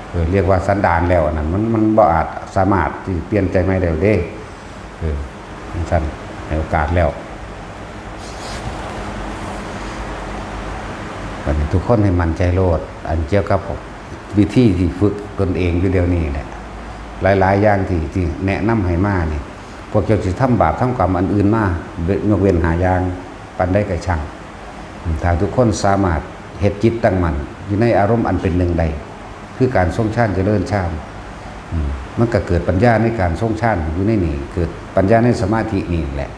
เออ เรียกว่าสันดานแล้วอันนั้น มัน มันบ่อาจสามารถที่เปลี่ยนใจใหม่ได้เด้ เออ จั่งซั้น ให้โอกาสแล้ว บัดนี้ทุกคนให้มั่นใจโลด อันเกี่ยวกับวิธีที่ฝึกตนเองอยู่เดี๋ยวนี้แหละ หลายๆ อย่างที่ ที่แนะนำให้มานี่ พวกเจ้าสิทำบาปทำกรรมอันอื่นมา ยกเว้นห้าอย่าง ปานใดก็ช่าง ถ้าทุกคนสามารถเฮ็ดจิตตั้งมั่น อยู่ในอารมณ์อันเป็นหนึ่งได้ คือการทรงฌานเจริญฌาน อืม มันก็เกิดปัญญาในการทรงฌานอยู่ในนี่ เกิดปัญญาในสมาธินี่แหละ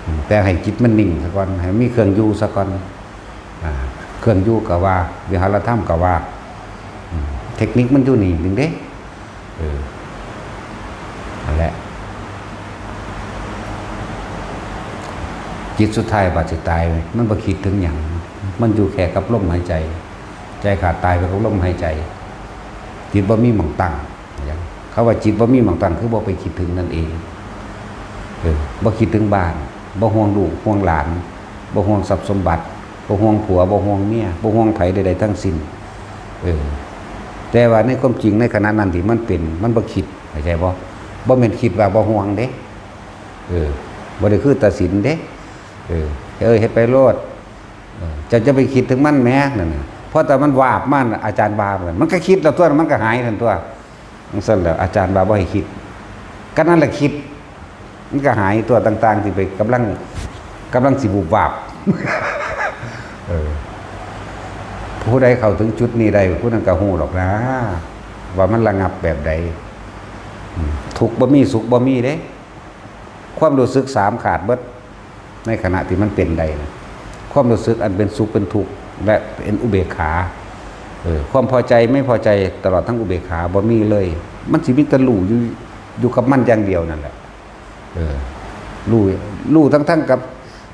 อืม แต่ให้จิตมันนิ่งซะก่อน ให้มีเครื่องอยู่ซะก่อน อ่า เครื่องอยู่ก็ว่า วิหารธรรมก็ว่า อืม เทคนิคมันอยู่นี่หนึ่งเด้ เออ นั่นแหละ จิตสุดท้ายบาดสิตาย มันบ่คิดถึงหยัง มันอยู่แค่กับลมหายใจ ใจขาดตายไปกับลมหายใจ จิตบ่มีหม่องตั้ง เขาว่าจิตบ่มีหม่องตั้ง คือบ่ไปคิดถึงนั่นเอง เออ บ่คิดถึงบ้าน บ่ห่วงลูกห่วงหลาน บ่ห่วงทรัพย์สมบัติ บ่ห่วงผัว บ่ห่วงเมีย บ่ห่วงไผใดๆทั้งสิ้น เออ แต่ว่าในความจริงในขณะนั้นที่มันเป็น มันบ่คิด เข้าใจบ่? บ่แม่นคิดว่าบ่ห่วงเด้ เออ บ่ได้คือตัดสินเด้ เออ เออ เฮ็ดไปโลด เออ เจ้าจะไปคิดถึงมันแหมนั่นน่ะ เพราะแต่มันวาบมา อาจารย์ว่ามัน มันก็คิดแล้วตัว มันก็หายนั่นตัว จั่งซั้นแหละ อาจารย์ว่าบ่ให้คิด ก็นั่นแหละคิด มันก็หายตัวต่างๆที่ไปกำลัง กำลังสิบูบวาบ เออ ผู้ใดเข้าถึงจุดนี้ได้ ผู้นั้นก็ฮู้ดอกนะ ว่ามันระงับแบบใด อืม ทุกข์บ่มี สุขบ่มีเด้ ความรู้สึกสามขาดเบิด ในขณะที่มันเป็นได้นะ ความรู้สึกอันเป็นสุขเป็นทุกข์และเป็นอุเบกขา เออ ความพอใจไม่พอใจตลอดทั้งอุเบกขาบ่มีเลย มันสิมีแต่รู้อยู่ อยู่กับมันอย่างเดียวนั่นแหละ เออ รู้ รู้ทั้งๆกับ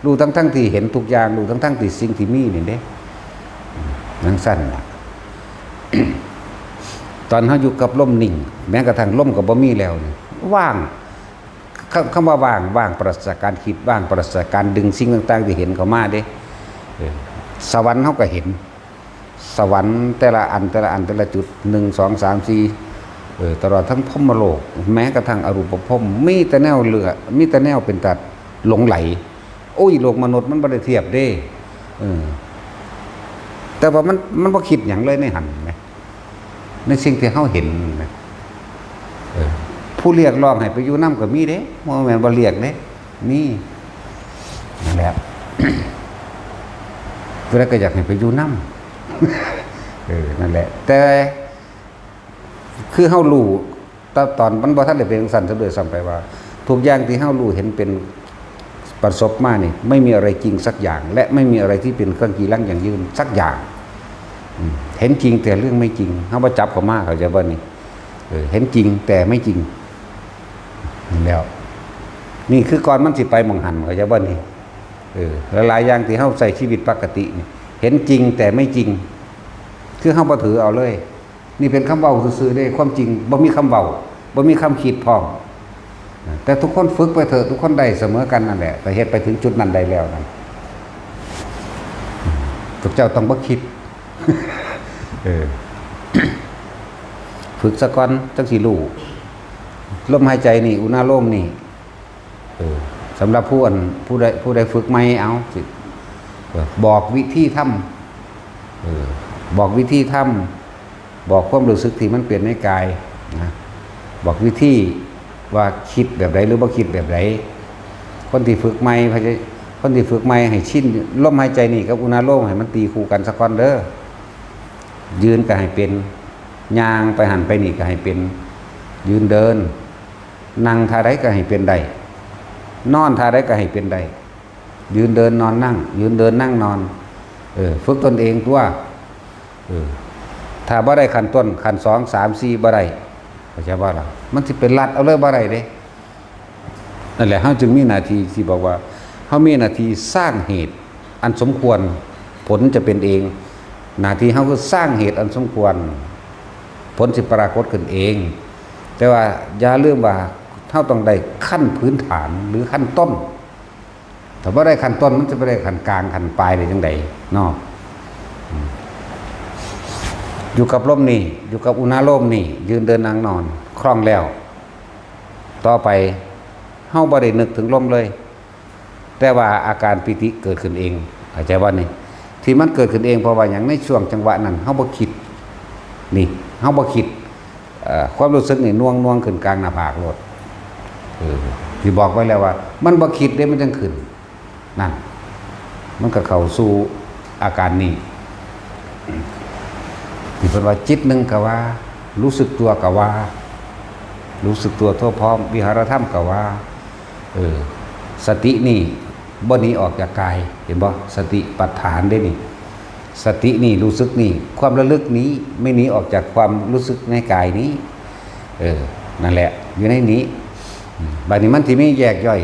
รู้ทั้งๆที่เห็นทุกอย่าง รู้ทั้งๆที่สิ่งที่มีนี่เด้ อืม จั่งซั้นน่ะ ตอนเฮาอยู่กับลมนิ่ง แม้กระทั่งลมก็บ่มีแล้วนี่ ว่าง คำ คำว่าว่าง ว่างปราศจากการคิด ว่างปราศจากการดึงสิ่งต่างๆที่เห็นเข้ามาเด้ เออ สวรรค์เฮาก็เห็น สวรรค์แต่ละอัน แต่ละอัน แต่ละจุด หนึ่ง สอง สาม สี่ เออ ตลอดทั้งพรหมโลก แม้กระทั่งอรูปภพ มีแต่แนวเลือก มีแต่แนวเป็นตาหลงใหล โอ้ย โลกมนุษย์มันบ่ได้เทียบเด้ เออ แต่ว่ามัน มันบ่คิดหยังเลยในหั่นแหม ในสิ่งที่เฮาเห็นนะ เออ ผู้เรียกร้องให้ไปอยู่นำก็มีเด้ บ่แม่นบ่เรียกเด้ มี นั่นแหละ ผู้ใดก็อยากให้ไปอยู่นำ เออ นั่นแหละ แต่ คือเฮารู้ แต่ตอนมันบ่ทันได้เป็นจั่งซั้นซะด้วยซ้ำไปว่า ทุกอย่างที่เฮารู้เห็นเป็นประสบมานี่ ไม่มีอะไรจริงสักอย่าง และไม่มีอะไรที่เป็นเครื่องกีรังยั่งยืนสักอย่าง อืม เห็นจริงแต่เรื่องไม่จริง เฮาบ่จับเข้ามา เข้าใจบ่นี่ เออ เห็นจริงแต่ไม่จริง นั่นแหล้ว นี่คือก่อนมันสิไปหม่องหั่น เข้าใจบ่นี่ เออ หลายๆอย่างที่เฮาใช้ชีวิตปกตินี่ เห็นจริงแต่ไม่จริง คือเฮาบ่ถือเอาเลย นี่เป็นคำเว้าซื่อๆเด้ ความจริงบ่มีคำเว้า บ่มีคำคิดพร้อม แต่ทุกคนฝึกไปเถอะ ทุกคนได้เสมอกันนั่นแหละ แต่เฮ็ดไปถึงจุดนั้นได้แล้วนั่น พวกเจ้าต้องบ่คิด เออ ฝึกซะก่อน จั่งสิรู้ ลมหายใจนี่ อุณาโลมนี่ เออ สำหรับผู้อัน ผู้ใด ผู้ใดฝึกใหม่ เอา สิ เออ บอกวิธีทำ เออ บอกวิธีทำ บอกความรู้สึกที่มันเป็นในกายนะ บอกวิธีว่าคิดแบบใดหรือบ่คิดแบบใด คนที่ฝึกใหม่ คนที่ฝึกใหม่ให้ชิน ลมหายใจนี่กับอุณาโลมให้มันตีคู่กันซะก่อนเด้อ ยืนก็ให้เป็น ย่างไปหั่นไปนี่ก็ให้เป็น ยืนเดิน นั่งท่าใดก็ให้เป็นได้ นอนท่าใดก็ให้เป็นได้ ยืนเดินนอนนั่ง ยืนเดินนั่งนอน เออ ฝึกตนเองตัว เออ ถ้าบ่ได้ขั้นต้น ขั้นสอง สาม สี่ บ่ได้ เข้าใจบ่ล่ะ มันสิไปลัดเอาเลยบ่ได้เด้ นั่นแหละ เฮาจึงมีหน้าที่ที่บอกว่า เฮามีหน้าที่สร้างเหตุอันสมควร ผลจะเป็นเอง หน้าที่เฮาคือสร้างเหตุอันสมควร ผลสิปรากฏขึ้นเอง แต่ว่าอย่าลืมว่าเฮาต้องได้ขั้นพื้นฐานหรือขั้นต้น ถ้าบ่ได้ขั้นต้นมันจะไปได้ขั้นกลางขั้นปลายได้จั่งใดเนาะ อยู่กับลมนี่ อยู่กับอุณาโลมนี่ ยืนเดินนั่งนอน คล่องแล้ว ต่อไปเฮาบ่ได้นึกถึงลมเลย แต่ว่าอาการปีติเกิดขึ้นเอง เข้าใจบ่นี่ ที่มันเกิดขึ้นเองเพราะว่าหยัง ในช่วงจังหวะนั้นเฮาบ่คิด นี่ เฮาบ่คิด เอ่อ ความรู้สึกนี่น่วงๆ ขึ้นกลางหน้าผากโลด เออ ที่บอกไว้แล้วว่า มันบ่คิดเด้ มันจั่งขึ้น นั่น มันก็เข้าสู่อาการนี้ ที่เพิ่นว่าจิตหนึ่งก็ว่า รู้สึกตัวก็ว่า รู้สึกตัวทั่วพร้อม วิหารธรรมก็ว่า เออ สตินี่บ่หนีออกจากกาย เห็นบ่ สติปัฏฐานเด้นี่ สตินี่ รู้สึกนี่ ความระลึกนี้ไม่หนีออกจากความรู้สึกในกายนี้ เออ นั่นแหละ อยู่ในนี้ อืม บัดนี้มันสิมีแยกย่อย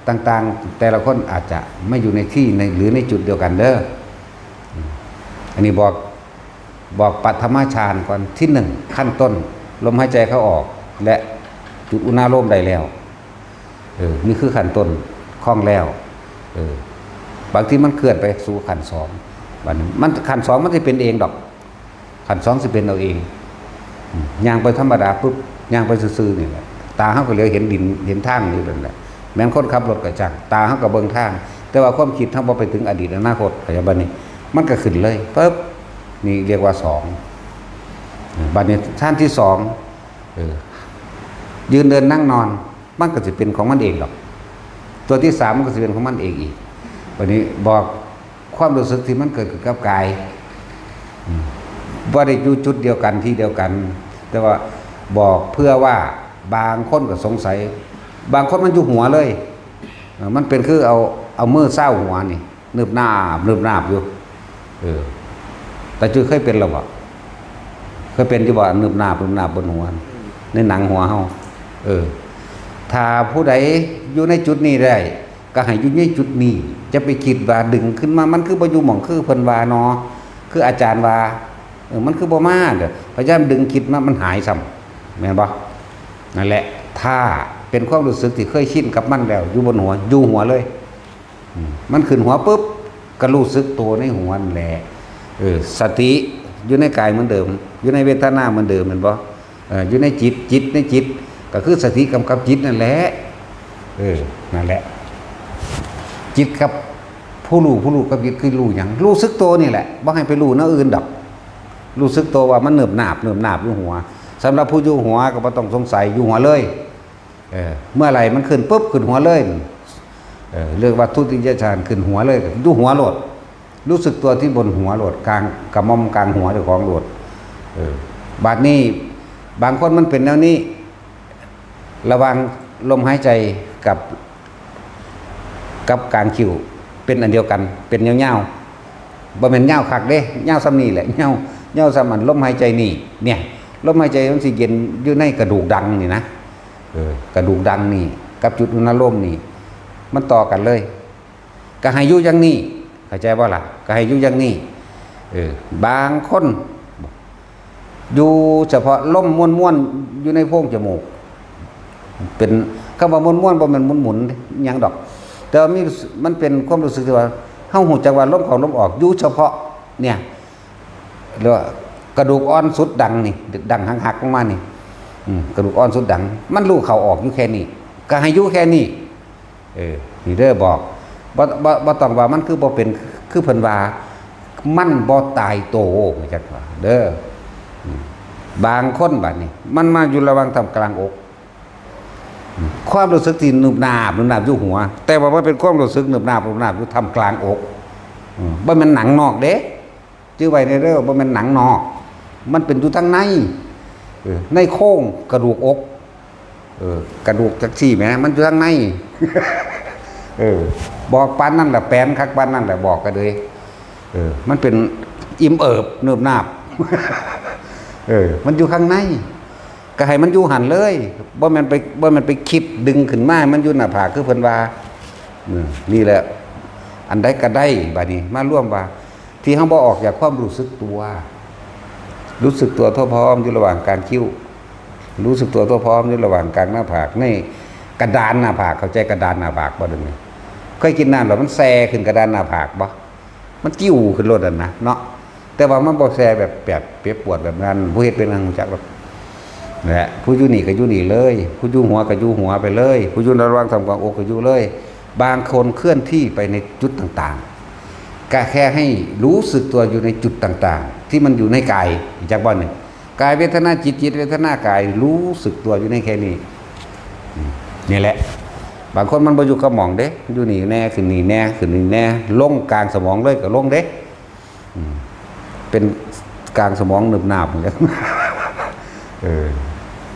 ต่างๆ แต่ละคนอาจจะไม่อยู่ในที่ใน หรือในจุดเดียวกันเด้อ อืม อันนี้บอก บอกปฐมฌานก่อน ที่หนึ่ง ขั้นต้น ลมหายใจเข้าออก และจุดอุณาโลมได้แล้ว เออ นี่คือขั้นต้น คล่องแล้ว เออ บางทีมันเคลื่อนไปสู่ขั้นสอง บัดนี้มัน ขั้นสองมันสิเป็นเองดอก ขั้นสองสิเป็นเอาเอง อืม ย่างไปธรรมดาปุ๊บ ย่างไปซื่อๆนี่แหละ ตาเฮาก็เหลียวเห็นดิน เห็นทางอยู่นั่นแหละ แม้นคนขับรถก็ช่าง ตาเฮาก็เบิ่งทาง แต่ว่าความคิดเฮาบ่ไปถึงอดีตอนาคต เข้าใจบ่นี่ มันก็ขึ้นเลย ปึ๊บ นี่เรียกว่าสอง บัดนี้ฌานที่สอง เออ ยืนเดินนั่งนอน มันก็สิเป็นของมันเองดอก ตัวที่สามมันก็สิเป็นของมันเองอีก บัดนี้บอกความรู้สึกที่มันเกิดขึ้นกับกาย อืม บ่ได้อยู่จุดเดียวกันที่เดียวกัน แต่ว่าบอกเพื่อว่าบางคนก็สงสัย บางคนมันอยู่หัวเลย เออ มันเป็นคือเอา เอามือซาวหัวนี่ นึบนาบ นึบนาบอยู่ เออ ตาจุ้ยเคยเป็นแล้วบ่ เคยเป็นอยู่บ่ นึบนาบ นึบนาบบนหัว ในหนังหัวเฮา เออ ถ้าผู้ใดอยู่ในจุดนี้ได้ ก็ให้อยู่ในจุดนี้ จะไปคิดว่าดึงขึ้นมา มันคือบ่อยู่หม่องคือเพิ่นว่าเนาะ คืออาจารย์ว่า เออ มันคือบ่มา เดี๋ยวพยายามดึงคิดมา มันหายซ้ำ แม่นบ่ นั่นแหละ ถ้าเป็นความรู้สึกที่เคยชินกับมันแล้ว อยู่บนหัว อยู่หัวเลย อืม มันขึ้นหัวปุ๊บ ก็รู้สึกตัวในหัวนั่นแหละ เออ สติอยู่ในกายเหมือนเดิม อยู่ในเวทนาเหมือนเดิม แม่นบ่ เออ อยู่ในจิต จิตในจิต ก็คือสติกำกับจิตนั่นแหละ เออ นั่นแหละ จิตกับผู้รู้ ผู้รู้กับจิตคือรู้หยัง รู้สึกตัวนี่แหละ บ่ให้ไปรู้แนวอื่นดอก รู้สึกตัวว่ามันเนิบนาบ เนิบนาบอยู่หัว สำหรับผู้อยู่หัวก็บ่ต้องสงสัย อยู่หัวเลย เออ เมื่อไหร่มันขึ้นปุ๊บ ขึ้นหัวเลย เออ เรียกว่าทุติยฌาน ขึ้นหัวเลย อยู่หัวโลด รู้สึกตัวที่บนหัวโลด กลางกระหม่อมกลางหัวเจ้าของโลด เออ บัดนี้ บางคนมันเป็นแนวนี้ ระหว่างลมหายใจกับ กับกลางคิ้ว เป็นอันเดียวกัน เป็นยาวๆ บ่แม่นยาวคักเด้ ยาวส่ำนี้แหละ ยาว ยาวส่ำอันลมหายใจนี่ เนี่ย ลมหายใจมันสิเย็นอยู่ในกระดูกดังนี่นะ เออ กระดูกดังนี่ กับจุดอุณาโลมนี่ มันต่อกันเลย ก็ให้อยู่อย่างนี้ เข้าใจบ่ล่ะ ก็ให้อยู่อย่างนี้ เออ บางคน อยู่เฉพาะลมม่วนๆ อยู่ในโพรงจมูก เป็น คำว่าม่วนๆ บ่แม่นหมุนๆ หยังดอก แต่ว่ามี มันเป็นความรู้สึกที่ว่า เฮารู้จักว่าลมเข้าลมออก อยู่เฉพาะ เนี่ย เรียกว่ากระดูกอ่อนสุดดังนี่ ดังหักๆ ลงมานี่ อืม กระดูกอ่อนสุดดัง มันรู้เข้าออกอยู่แค่นี้ ก็ให้อยู่แค่นี้ เออ นี่เด้อบอก บ่ บ่ บ่ต้องว่ามันคือบ่เป็น คือเพิ่นว่า มันบ่ตายโต จักว่า เด้อ อืม บางคนบัดนี้ มันมาอยู่ระหว่างท่ามกลางอก อืม ความรู้สึกที่นึบนาบ นึบนาบอยู่หัว แต่ว่ามันเป็นความรู้สึกนึบนาบ นึบนาบอยู่ท่ามกลางอก อืม บ่แม่นหนังนอกเด้ จื่อไว้เด้อ บ่แม่นหนังนอก มันเป็นอยู่ทางใน เออ ในโครงกระดูกอก เออ กระดูกจักซี่แหม มันอยู่ทางใน เออ บอกปานนั่นแหละ แปลนคักปานนั่นแหละ บอกก็เลย เออ มันเป็นอิ่มเอิบเนิบนาบ เออ มันอยู่ข้างใน ก็ให้มันอยู่หั่นเลย บ่แม่นไป บ่แม่นไปคิดดึงขึ้นมาให้มันอยู่หน้าผากคือเพิ่นว่า อืม นี่แหละ อันใดก็ได้ บัดนี้มารวมว่า ที่เฮาบ่ออกจากความรู้สึกตัว รู้สึกตัวทั่วพร้อมอยู่ระหว่างกลางคิ้ว รู้สึกตัวทั่วพร้อมอยู่ระหว่างกลางหน้าผาก ในกระดานหน้าผาก เข้าใจกระดานหน้าผากบ่เดี๋ยวนี้ เคยกินน้ำแล้วมันแซ่ขึ้นกระดานหน้าผากบ่ มันกิ้วขึ้นโลดนั่นนะเนาะ แต่ว่ามันบ่แซ่แบบ แบบเจ็บปวดแบบนั้น ผู้เฮ็ดเป็นอันรู้จักหรอก และผู้อยู่นี่ก็อยู่นี่เลย ผู้อยู่หัวก็อยู่หัวไปเลย ผู้อยู่ระหว่างท่ามกลางอกก็อยู่เลย บางคนเคลื่อนที่ไปในจุดต่างๆ ก็แค่ให้รู้สึกตัวอยู่ในจุดต่างๆ ที่มันอยู่ในกาย จักบ่อนหนึ่ง กายเวทนาจิต จิตเวทนากาย รู้สึกตัวอยู่ในแค่นี้ อืม นี่แหละ บางคนมันบ่อยู่กับหม่องเด้ อยู่นี่แน่ ขึ้นนี่แน่ ขึ้นนี่แน่ ลงกลางสมองเลยก็ลงเด้ อืม เป็นกลางสมองหนึบหนาบเหมือนกัน เออ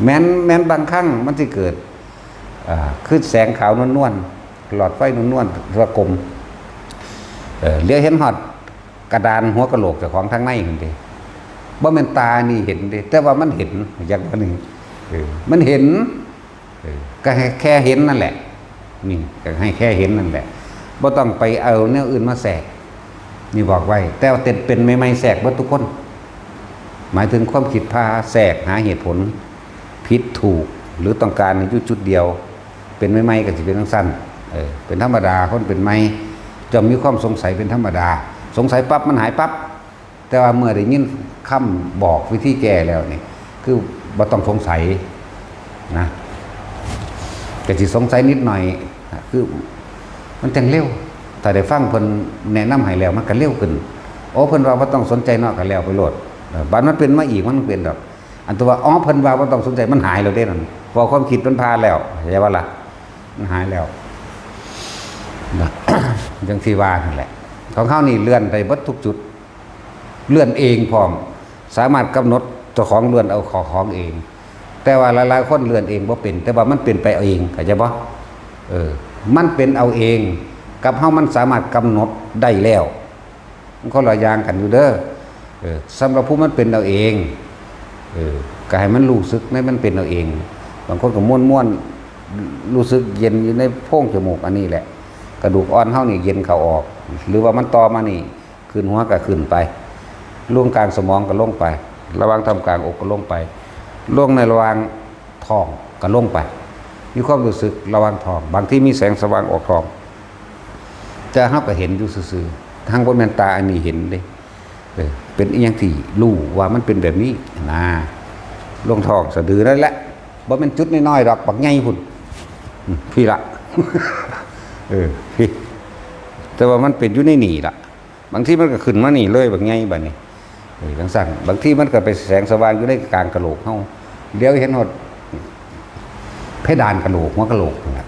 แม้น แม้นบางครั้งมันสิเกิด อ่า คือแสงขาวนวลๆ หลอดไฟนวลๆ ระกลม เออ เหลียวเห็นฮอดกระดานหัวกะโหลกเจ้าของทางในหั่นเด้ บ่แม่นตานี่เห็นเด้ แต่ว่ามันเห็น อย่างว่านี่ เออ มันเห็น เออ ก็ให้แค่เห็นนั่นแหละ นี่ ก็ให้แค่เห็นนั่นแหละ บ่ต้องไปเอาแนวอื่นมาแทรก นี่บอกไว้ แต่ว่าเป็นใหม่ๆ แทรกเบิดทุกคน หมายถึงความคิดพาแทรกหาเหตุผล ผิดถูก หรือต้องการให้อยู่จุดเดียว เป็นใหม่ๆ ก็สิเป็นจั่งซั้น เออ เป็นธรรมดา คนเป็นใหม่ ย่อมมีความสงสัยเป็นธรรมดา สงสัยปั๊บมันหายปั๊บ แต่ว่าเมื่อได้ยินคำบอกวิธีแก้แล้วนี่ คือบ่ต้องสงสัยนะ ก็สิสงสัยนิดหน่อยนะ คือมันจั่งเร็ว ถ้าได้ฟังเพิ่นแนะนำให้แล้วมันก็เร็วขึ้น โอ้ เพิ่นว่าบ่ต้องสนใจเนาะ ก็แล้วไปโลด เออ บัดมันเป็นมาอีก มันเป็นดอก อันตัวว่า อ๋อ เพิ่นว่าบ่ต้องสนใจ มันหายแล้วเด้นั่น เพราะความคิดมันผ่านแล้ว เข้าใจบ่ล่ะ มันหายแล้วนะ จั่งที่ว่านั่นแหละ ของเฮานี่เลื่อนไปเบิดทุกจุด เลื่อนเองพร้อม สามารถกำหนดเจ้าของเลื่อนเอาของเอง แต่ว่าหลายๆ คนเลื่อนเองบ่เป็น แต่ว่ามันเป็นไปเอาเอง เข้าใจบ่ เออ มันเป็นเอาเอง กับเฮามันสามารถกำหนดได้แล้ว มันคนละอย่างกันอยู่เด้อ เออ สำหรับผู้มันเป็นเอาเอง เออ ก็ให้มันรู้สึกในมันเป็นเอาเอง บางคนก็ม่วนๆ รู้สึกเย็นอยู่ในโพรงจมูก อันนี้แหละ กระดูกอ่อนเฮานี่เย็นเข้าออก หรือว่ามันต่อมานี่ ขึ้นหัวก็ขึ้นไป ลงกลางสมองก็ลงไป ระหว่างท่ามกลางอกก็ลงไป ลงในระหว่างท้องก็ลงไป มีความรู้สึกระหว่างท้อง บางทีมีแสงสว่างออกท้อง แต่เฮาก็เห็นอยู่ซื่อๆ ทั้งบ่แม่นตาอันนี้เห็นเด้ เออ เป็นอีหยังที่รู้ว่ามันเป็นแบบนี้นะ ลงท้องสะดือนั่นแหละ บ่แม่นจุดน้อยๆ ดอก บักใหญ่พุ้น อืม พี้ละ เออ พี้ แต่ว่ามันเป็นอยู่ในนี่ล่ะ บางทีมันก็ขึ้นมานี่เลย บักใหญ่บัดนี้ เออ จั่งซั้น บางทีมันก็ไปแสงสว่างอยู่ในกลางกะโหลกเฮา เหลียวเห็นฮอดเพดานกะโหลก หัวกะโหลกนั่นแหละ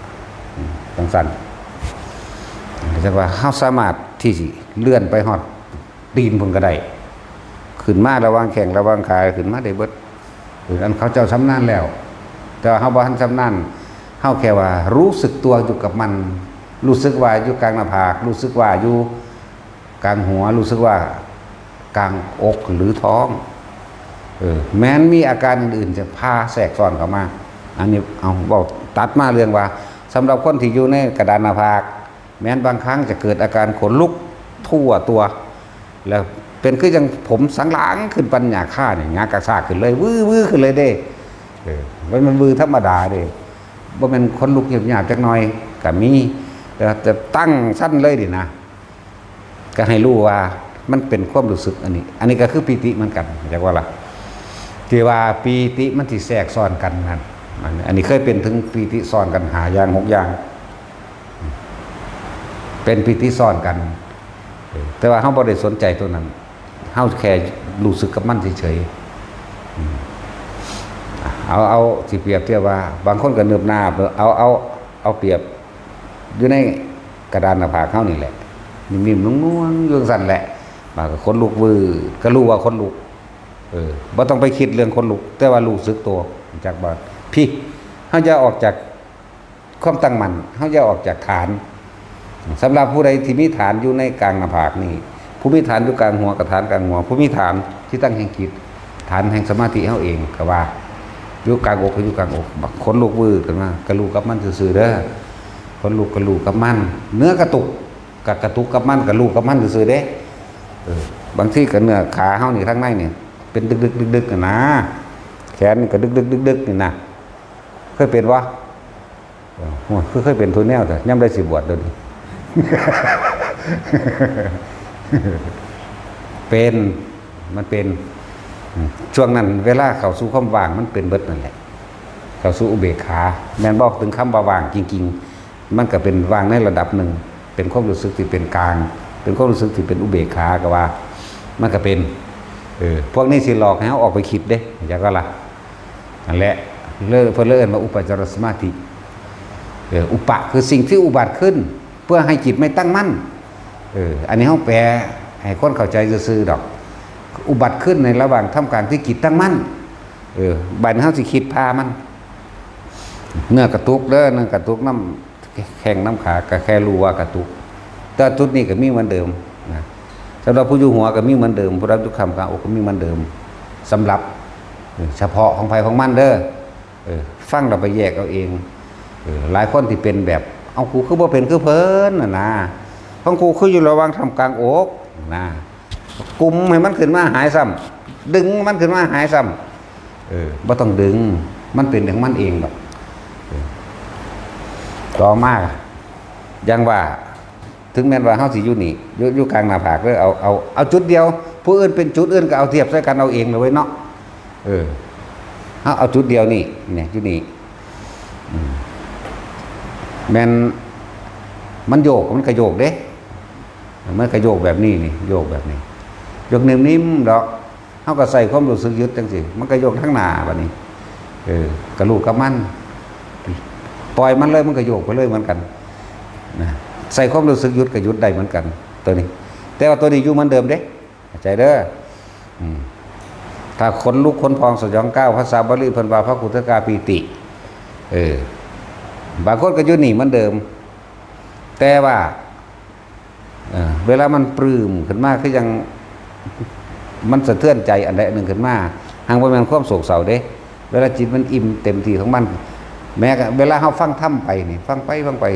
อืม จั่งซั้น จั่งว่าเฮาสามารถที่สิเลื่อนไปฮอดตีนพุ้นก็ได้ ขึ้นมาระหว่างแข้งระหว่างขา ขึ้นมาได้เบิด เออ อันเขาเจ้าชำนาญแล้ว แต่ว่าเฮาบ่ทันชำนาญ เฮาแค่ว่ารู้สึกตัวอยู่กับมัน รู้สึกว่าอยู่กลางหน้าผาก รู้สึกว่าอยู่กลางหัว รู้สึกว่ากลางอกหรือท้อง เออ แม้นมีอาการอื่นๆ จะพาแทรกซ้อนเข้ามา อันนี้เอาเว้าตัดมาเรื่องว่า สำหรับคนที่อยู่ในกระดานหน้าผาก แม้นบางครั้งจะเกิดอาการขนลุกทั่วตัว แล้วเป็นคือจั่งผมสันหลังขึ้นปานหญ้าคานี่ หญ้ากะซากขึ้นเลย วื้อๆ ขึ้นเลยเด้ เออ มัน มันวื้อธรรมดาเด้ บ่แม่นขนลุกหยาบๆ จักหน่อย ก็มี แต่ว่าจะตั้งซั่นเลยนี่นะ ก็ให้รู้ว่ามันเป็นความรู้สึกอันนี้ อันนี้ก็คือปีติเหมือนกัน จักว่าล่ะ ที่ว่าปีติมันสิแทรกซ้อนกันนั่น อัน อันนี้เคยเป็นถึงปีติซ้อนกันห้าอย่าง หกอย่าง เป็นปีติซ้อนกัน เออ แต่ว่าเฮาบ่ได้สนใจตัวนั้น เฮาแค่รู้สึกกับมันเฉยๆ อืม เอา เอาสิเปรียบเทียบว่า บางคนก็เนิบนาบ เอา เอา เอาเปรียบอยู่ในกระดานหน้าผากเฮานี่แหละ นิ่มๆ นุ่มๆ อยู่จั่งซั้นแหละ บางก็ขนลุกวืด ก็รู้ว่าขนลุก เออ บ่ต้องไปคิดเรื่องขนลุก แต่ว่ารู้สึกตัว จักบ่ พี้ เฮาอย่าออกจาก ความตั้งมั่น เฮาอย่าออกจากฐาน สำหรับผู้ใดที่มีฐานอยู่ในกลางหน้าผากนี่ ผู้มีฐานอยู่กลางหัวก็ฐานกลางหัว ผู้มีฐานที่ตั้งแห่งจิต ฐานแห่งสมาธิเฮาเองก็ว่า อยู่กลางอกก็อยู่กลางอก ขนลุกวืดขึ้นมา ก็รู้กับมันซื่อๆ เด้อ ขนลุกก็รู้กับมัน เหนือกระตุก ก กระตุกกับมัน กระลูบกับมันซื่อๆเด้ เออ บางทีก็เนื้อขาเฮานี่ ทางในนี่ เป็นดึกๆดึกๆน่ะนะ แขนนี่ก็ดึกๆดึกๆนี่นะ เคยเป็นบ่ เออ โอ้ย คือเคยเป็นทุกแนว แต่ย่ำได้สิบวชเดี๋ยวนี้ เป็น มันเป็น อืม ช่วงนั้น เวลาเข้าสู่ความว่าง มันเป็นเบิดนั่นแหละ เข้าสู่อุเบกขา แม่นบอกถึงคำว่าว่างจริงๆ มันก็เป็นว่างในระดับหนึ่ง เป็นความรู้สึกที่เป็นกลาง เป็นความรู้สึกที่เป็นอุเบกขาก็ว่า มันก็เป็น เออ พวกนี้สิหลอกให้เฮาออกไปคิดเด้ จักก็ล่ะ นั่นแหละ เลย เพิ่นเลยเอิ้นว่าอุปจารสมาธิ เออ อุปะ คือสิ่งที่อุบัติขึ้น เพื่อให้จิตไม่ตั้งมั่น เออ อันนี้เฮาแปลให้คนเข้าใจซื่อๆดอก อุบัติขึ้นในระหว่างท่ามกลางที่จิตตั้งมั่น เออ บัดนี้เฮาสิคิดพามัน เนื้อกระตุกเด้อ เนื้อกระตุกนำแข้งนำขา ก็แค่รู้ว่ากระตุก แต่จุดนี้ก็มีเหมือนเดิมนะ สำหรับผู้อยู่หัวก็มีเหมือนเดิม ผู้รับอยู่คำกลางอกก็มีเหมือนเดิม สำหรับ เออ เฉพาะของไผของมันเด้อ เออ ฟังแล้วไปแยกเอาเอง เออ หลายคนที่เป็นแบบ "เอา กูคือบ่เป็นคือเพิ่น" น่ะนะ "ของกูคืออยู่ระหว่างท่ามกลางอก" นะ กุมให้มันขึ้นมาหายซ้ำ ดึงมันขึ้นมาหายซ้ำ เออ บ่ต้องดึง มันเป็นของมันเองดอก เออ ต่อมา อย่างว่า ถึงแม้นว่าเฮาสิอยู่นี่ อยู่ อยู่กลางหน้าผากเด้อ เอา เอา เอาจุดเดียว ผู้อื่นเป็นจุดอื่นก็เอาเทียบใส่กันเอาเองเลยเว้ยเนาะ เออ เฮาเอาจุดเดียวนี่ เนี่ย อยู่นี่ อืม แม่น มันโยก มันก็โยกเด้ มันก็โยกแบบนี้นี่ โยกแบบนี้ โยกนิ่มๆดอก เฮาก็ใส่ความรู้สึกหยุดจังซี่ มันก็โยกทางหน้าบัดนี้ เออ กระลูบกับมัน ปล่อยมันเลย มันก็โยกไปเลยเหมือนกัน นะ ใส่ความรู้สึกหยุดก็หยุดได้เหมือนกัน ตัวนี้ แต่ว่าตัวนี้อยู่เหมือนเดิมเด้ เข้าใจเด้อ อืม ถ้าขนลุกขนพองสยองกล้าว ภาษาบาลีเพิ่นว่าพระคุตกาปีติ เออ บางคนก็อยู่นี่เหมือนเดิม แต่ว่า เออ เวลามันปลื้มขึ้นมา คือยัง มันสะเทือนใจอันใดอันหนึ่งขึ้นมา หากบ่แม่นความโศกเศร้าเด้ เวลาจิตมันอิ่มเต็มที่ของมัน แม้กระ เวลาเฮาฟังธรรมไปนี่ ฟังไป ฟังไป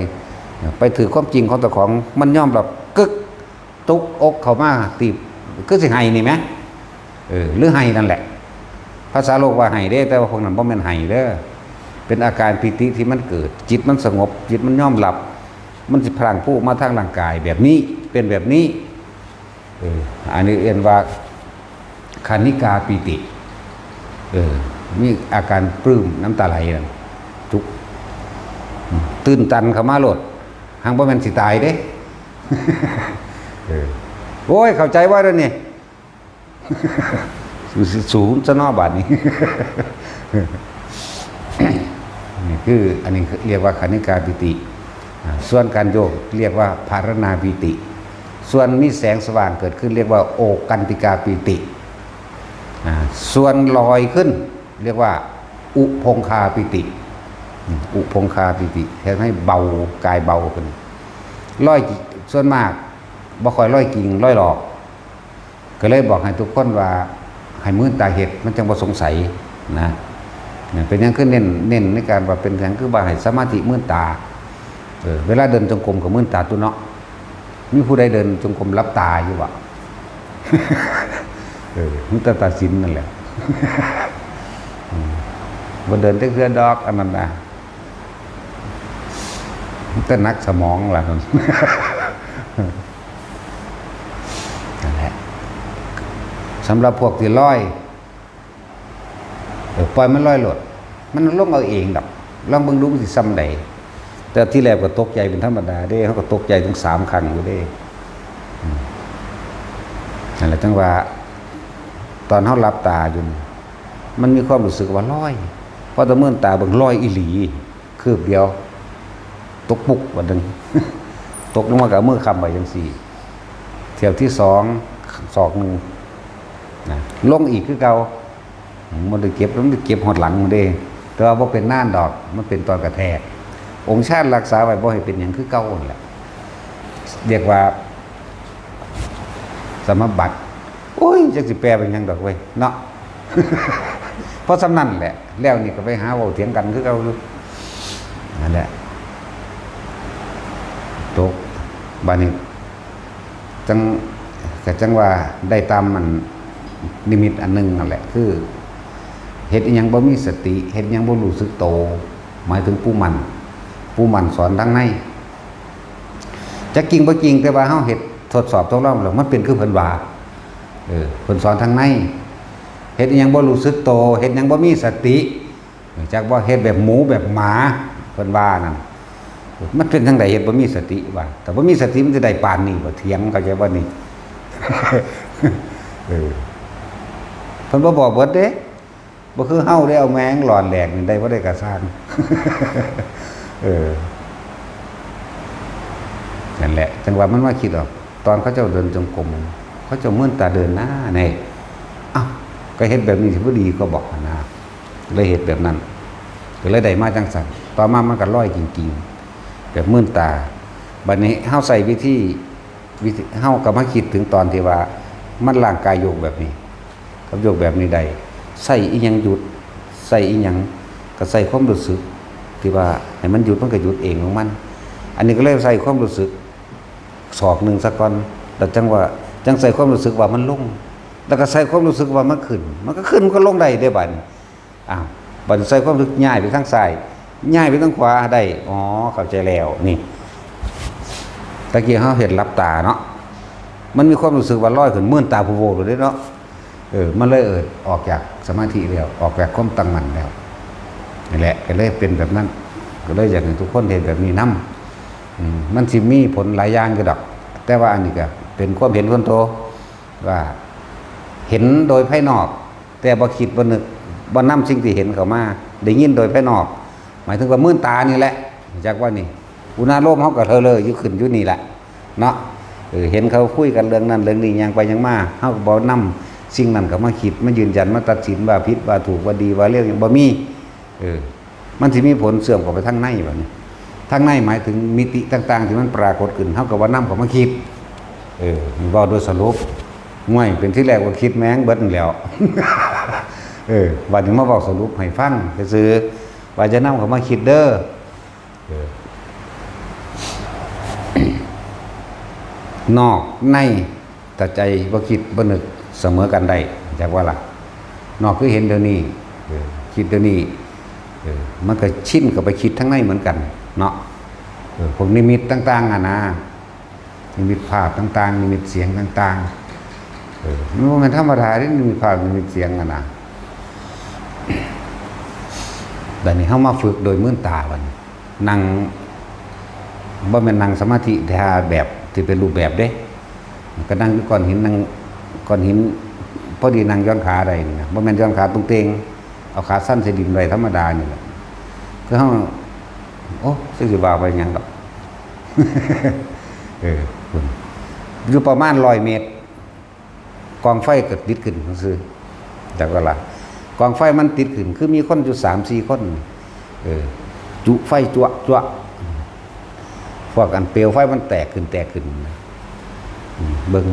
ไปถืกความจริงของเจ้าของ มันยอมรับ กึก ตกอกเข้ามา ตีบ คือสิไห้นี่แหม เออ หรือไห้นั่นแหละ ภาษาโลกว่าไห้เด้ แต่ว่าพวกนั้นบ่แม่นไห้เด้อ เป็นอาการปีติที่มันเกิด จิตมันสงบ จิตมันยอมรับ มันสิพลังพรูมาทางร่างกายแบบนี้ เป็นแบบนี้ เออ อันนี้เอิ้นว่าคณิกาปีติ เออ มีอาการปลื้ม น้ำตาไหลนั่น จุก อืม ตื้นตันเข้ามาโลด หากบ่แม่นสิตายเด้ เออ โอ้ย เข้าใจว่าเด้อนี่ สูงซะเนาะบาดนี้ นี่คือ อันนี้เรียกว่าคณิกาปีติ อ่า ส่วนการโยกเรียกว่าภารณาปีติ ส่วนมีแสงสว่างเกิดขึ้นเรียกว่าโอกันติกาปีติ อ่า ส่วนลอยขึ้นเรียกว่าอุพงคาปีติ อืม อุพงคาปีติ เฮ็ดให้เบา กายเบาขึ้น ลอย ส่วนมากบ่ค่อยลอยจริง ลอยหลอก ก็เลยบอกให้ทุกคนว่าให้มื่นตาเฮ็ด มันจังบ่สงสัยนะ เนี่ย เป็นหยังคือเน้น เน้นในการว่าเป็นหยังคือว่าให้สมาธิมื่นตา เออ เวลาเดินจงกรมก็มื่นตาตัวเนาะ มีผู้ใดเดินจงกรมหลับตาอยู่บ่ เออ มีแต่ตาสินนั่นแหละ อืม บ่เดินจักเทื่อดอก อันนั้นนะ แต่หนักสมองล่ะ นั่นแหละ สำหรับพวกที่ลอย เออ ปล่อยมันลอยโลด มันลงเอาเองดอก ลองเบิ่งดูมันสิส่ำใด แต่ทีแรกก็ตกใจเป็นธรรมดาเด้ เฮาก็ตกใจถึงสามครั้งอยู่เด้ อืม นั่นแหละ จังว่า ตอนเฮาหลับตาอยู่นี่ มันมีความรู้สึกว่าลอย พอแต่มื่นตาเบิ่งลอยอีหลี คืบเดียว ตกปุ๊ก บัดนึง ตกลงมาก็เอามือค้ำไว้จังซี่ เที่ยวที่สอง ศอกหนึ่ง นะ ลงอีกคือเก่า มันได้เจ็บ มันได้เจ็บฮอดหลังมันเด้ แต่ว่าบ่เป็นนานดอก มันเป็นตอนกระแทก องค์ฌานรักษาไว้บ่ให้เป็นหยังคือเก่านั่นแหละ เรียกว่า สมาบัติ โอ้ย จักสิแปลเป็นหยังดอกเว้ย เนาะ เพราะส่ำนั้นแหละ แล้วนี่ก็ไปหาเว้าเถียงกันคือเก่าอยู่ นั่นแหละ ตก บาดนี้ จั่ง ก็จั่งว่าได้ตามมันนิมิตอันหนึ่งนั่นแหละ คือเฮ็ดอิหยังบ่มีสติ เฮ็ดอิหยังบ่รู้สึกโต หมายถึงผู้หมั่น ผู้หมั่นสอนทางใน จักจริงบ่จริง แต่ว่าเฮาเฮ็ดทดสอบทดลองแล้ว มันเป็นคือเพิ่นว่า เออ เพิ่นสอนทางใน เฮ็ดอิหยังบ่รู้สึกโต เฮ็ดหยังบ่มีสติ จักว่าเฮ็ดแบบหมูแบบหมา เพิ่นว่านั่น มันเป็นจั่งใดเฮ็ดบ่มีสติว่า แต่บ่มีสติมันสิได้ปานนี้บ่ เถียง เข้าใจบ่นี่ เออ เพิ่นบ่บอกเบิดเด้ บ่คือเฮาได้เอาแมงหลอนแหลกนี่ได้บ่ได้กะซ่าง เออ นั่นแหละ จั่งว่ามันมาคิดออก ตอนเขาเจ้าเดินจงกรม เขาเจ้าเมินตาเดินหน้านี่ อ้าว ก็เฮ็ดแบบนี้สิบ่ดีก็บอกหั่นนะ เลยเฮ็ดแบบนั้น ก็เลยได้มาจั่งซั่น ต่อมามันก็ลอยจริงๆ แบบเมินตา บัดนี้เฮาใช้วิธี วิธี เฮาก็มาคิดถึงตอนที่ว่ามันร่างกายโยกแบบนี้ กับโยกแบบนี้ได้ ใช้อิหยังหยุด ใช้อิหยัง ก็ใช้ความรู้สึก ที่ว่าให้มันหยุดมันก็หยุดเองของมัน อันนี้ก็เลยใช้ความรู้สึก ศอกหนึ่งซะก่อน แล้วจั่งว่า จั่งใช้ความรู้สึกว่ามันลง แล้วก็ใช้ความรู้สึกว่ามันขึ้น มันก็ขึ้นมันก็ลงได้เด้บัดนี้ อ้าว บัดนี้ใช้ความรู้สึกย้ายไปทางซ้าย ย้ายไปทางขวาได้ อ๋อ เข้าใจแล้ว นี่ ตะกี้เฮาเฮ็ดหลับตาเนาะ มันมีความรู้สึกว่าลอยขึ้น เมินตาโพโวโลดเด้เนาะ เออ มันเลย เออ ออกจากสมาธิแล้ว ออกจากความตั้งมั่นแล้ว นี่แหละ ก็เลยเป็นแบบนั้น ก็เลยอยากให้ทุกคนเฮ็ดแบบนี้นำ อืม มันสิมีผลหลายอย่างอยู่ดอก แต่ว่าอันนี้ก็เป็นความเห็นส่วนตัว ว่าเห็นโดยภายนอก แต่บ่คิดบ่นึก บ่นำสิ่งที่เห็นเข้ามา ได้ยินโดยภายนอก หมายถึงว่าเมินตานี่แหละ จักว่านี่ อุณาโลมเฮาก็เทอเลยอยู่ขึ้นอยู่นี่แหละ เนาะ เออ เห็นเขาคุยกันเรื่องนั้นเรื่องนี้ ย่างไปย่างมา เฮาก็บ่นำสิ่งนั้นเข้ามาคิด มายืนยัน มาตัดสินว่าผิดว่าถูก ว่าดีว่าเลว หยังบ่มี เออ มันสิมีผลเสื่อมเข้าไปทางในบัดนี้ ทางในหมายถึงมิติต่างๆ ที่มันปรากฏขึ้น เฮาก็ว่านำเข้ามาคิด เออ นี่เว้าโดยสรุป ง่วย เป็นที่แรกว่าคิดแม่งเบิดนั่นแหล้ว เออ บัดนี้มาเว้าสรุปให้ฟังซื่อๆ ว่าจะนำเข้ามาคิดเด้อ เออ นอกใน ถ้าใจบ่คิดบ่นึกเสมอกันได้ จักว่าล่ะ นอกคือเห็นเดี๋ยวนี้ เออ คิดเดี๋ยวนี้ เออ มันก็ชินเข้าไปคิดทางในเหมือนกันเนาะ เออ พวกนิมิตต่างๆ อะนะ นิมิตภาพต่างๆ นิมิตเสียงต่างๆ เออ มันบ่แม่นธรรมดาเด้ นิมิตภาพ นิมิตเสียงอะนะ บัดนี้เฮามาฝึกโดยเมินตาบัดนี้ นั่ง บ่แม่นนั่งสมาธิท่าแบบที่เป็นรูปแบบเด้ ก็นั่งอยู่ก้อนหิน นั่งก้อนหิน พอดีนั่งหย่อนขาได้นี่นะ บ่แม่นหย่อนขาตรงเตง เอาขาสั่นใส่ดินไว้ธรรมดานี่แหละ คือเฮา โอ้ สิสิว่าไปหยังดอก เออ อยู่ประมาณร้อยเมตร กองไฟก็ติดขึ้นซื่อๆ จักว่าล่ะ กองไฟมันติดขึ้น คือมีคนอยู่สามสี่คน เออ จุไฟจั่วจั่ว พวกอันเปลวไฟมันแตกขึ้นแตกขึ้นนะ อืม เบิ่ง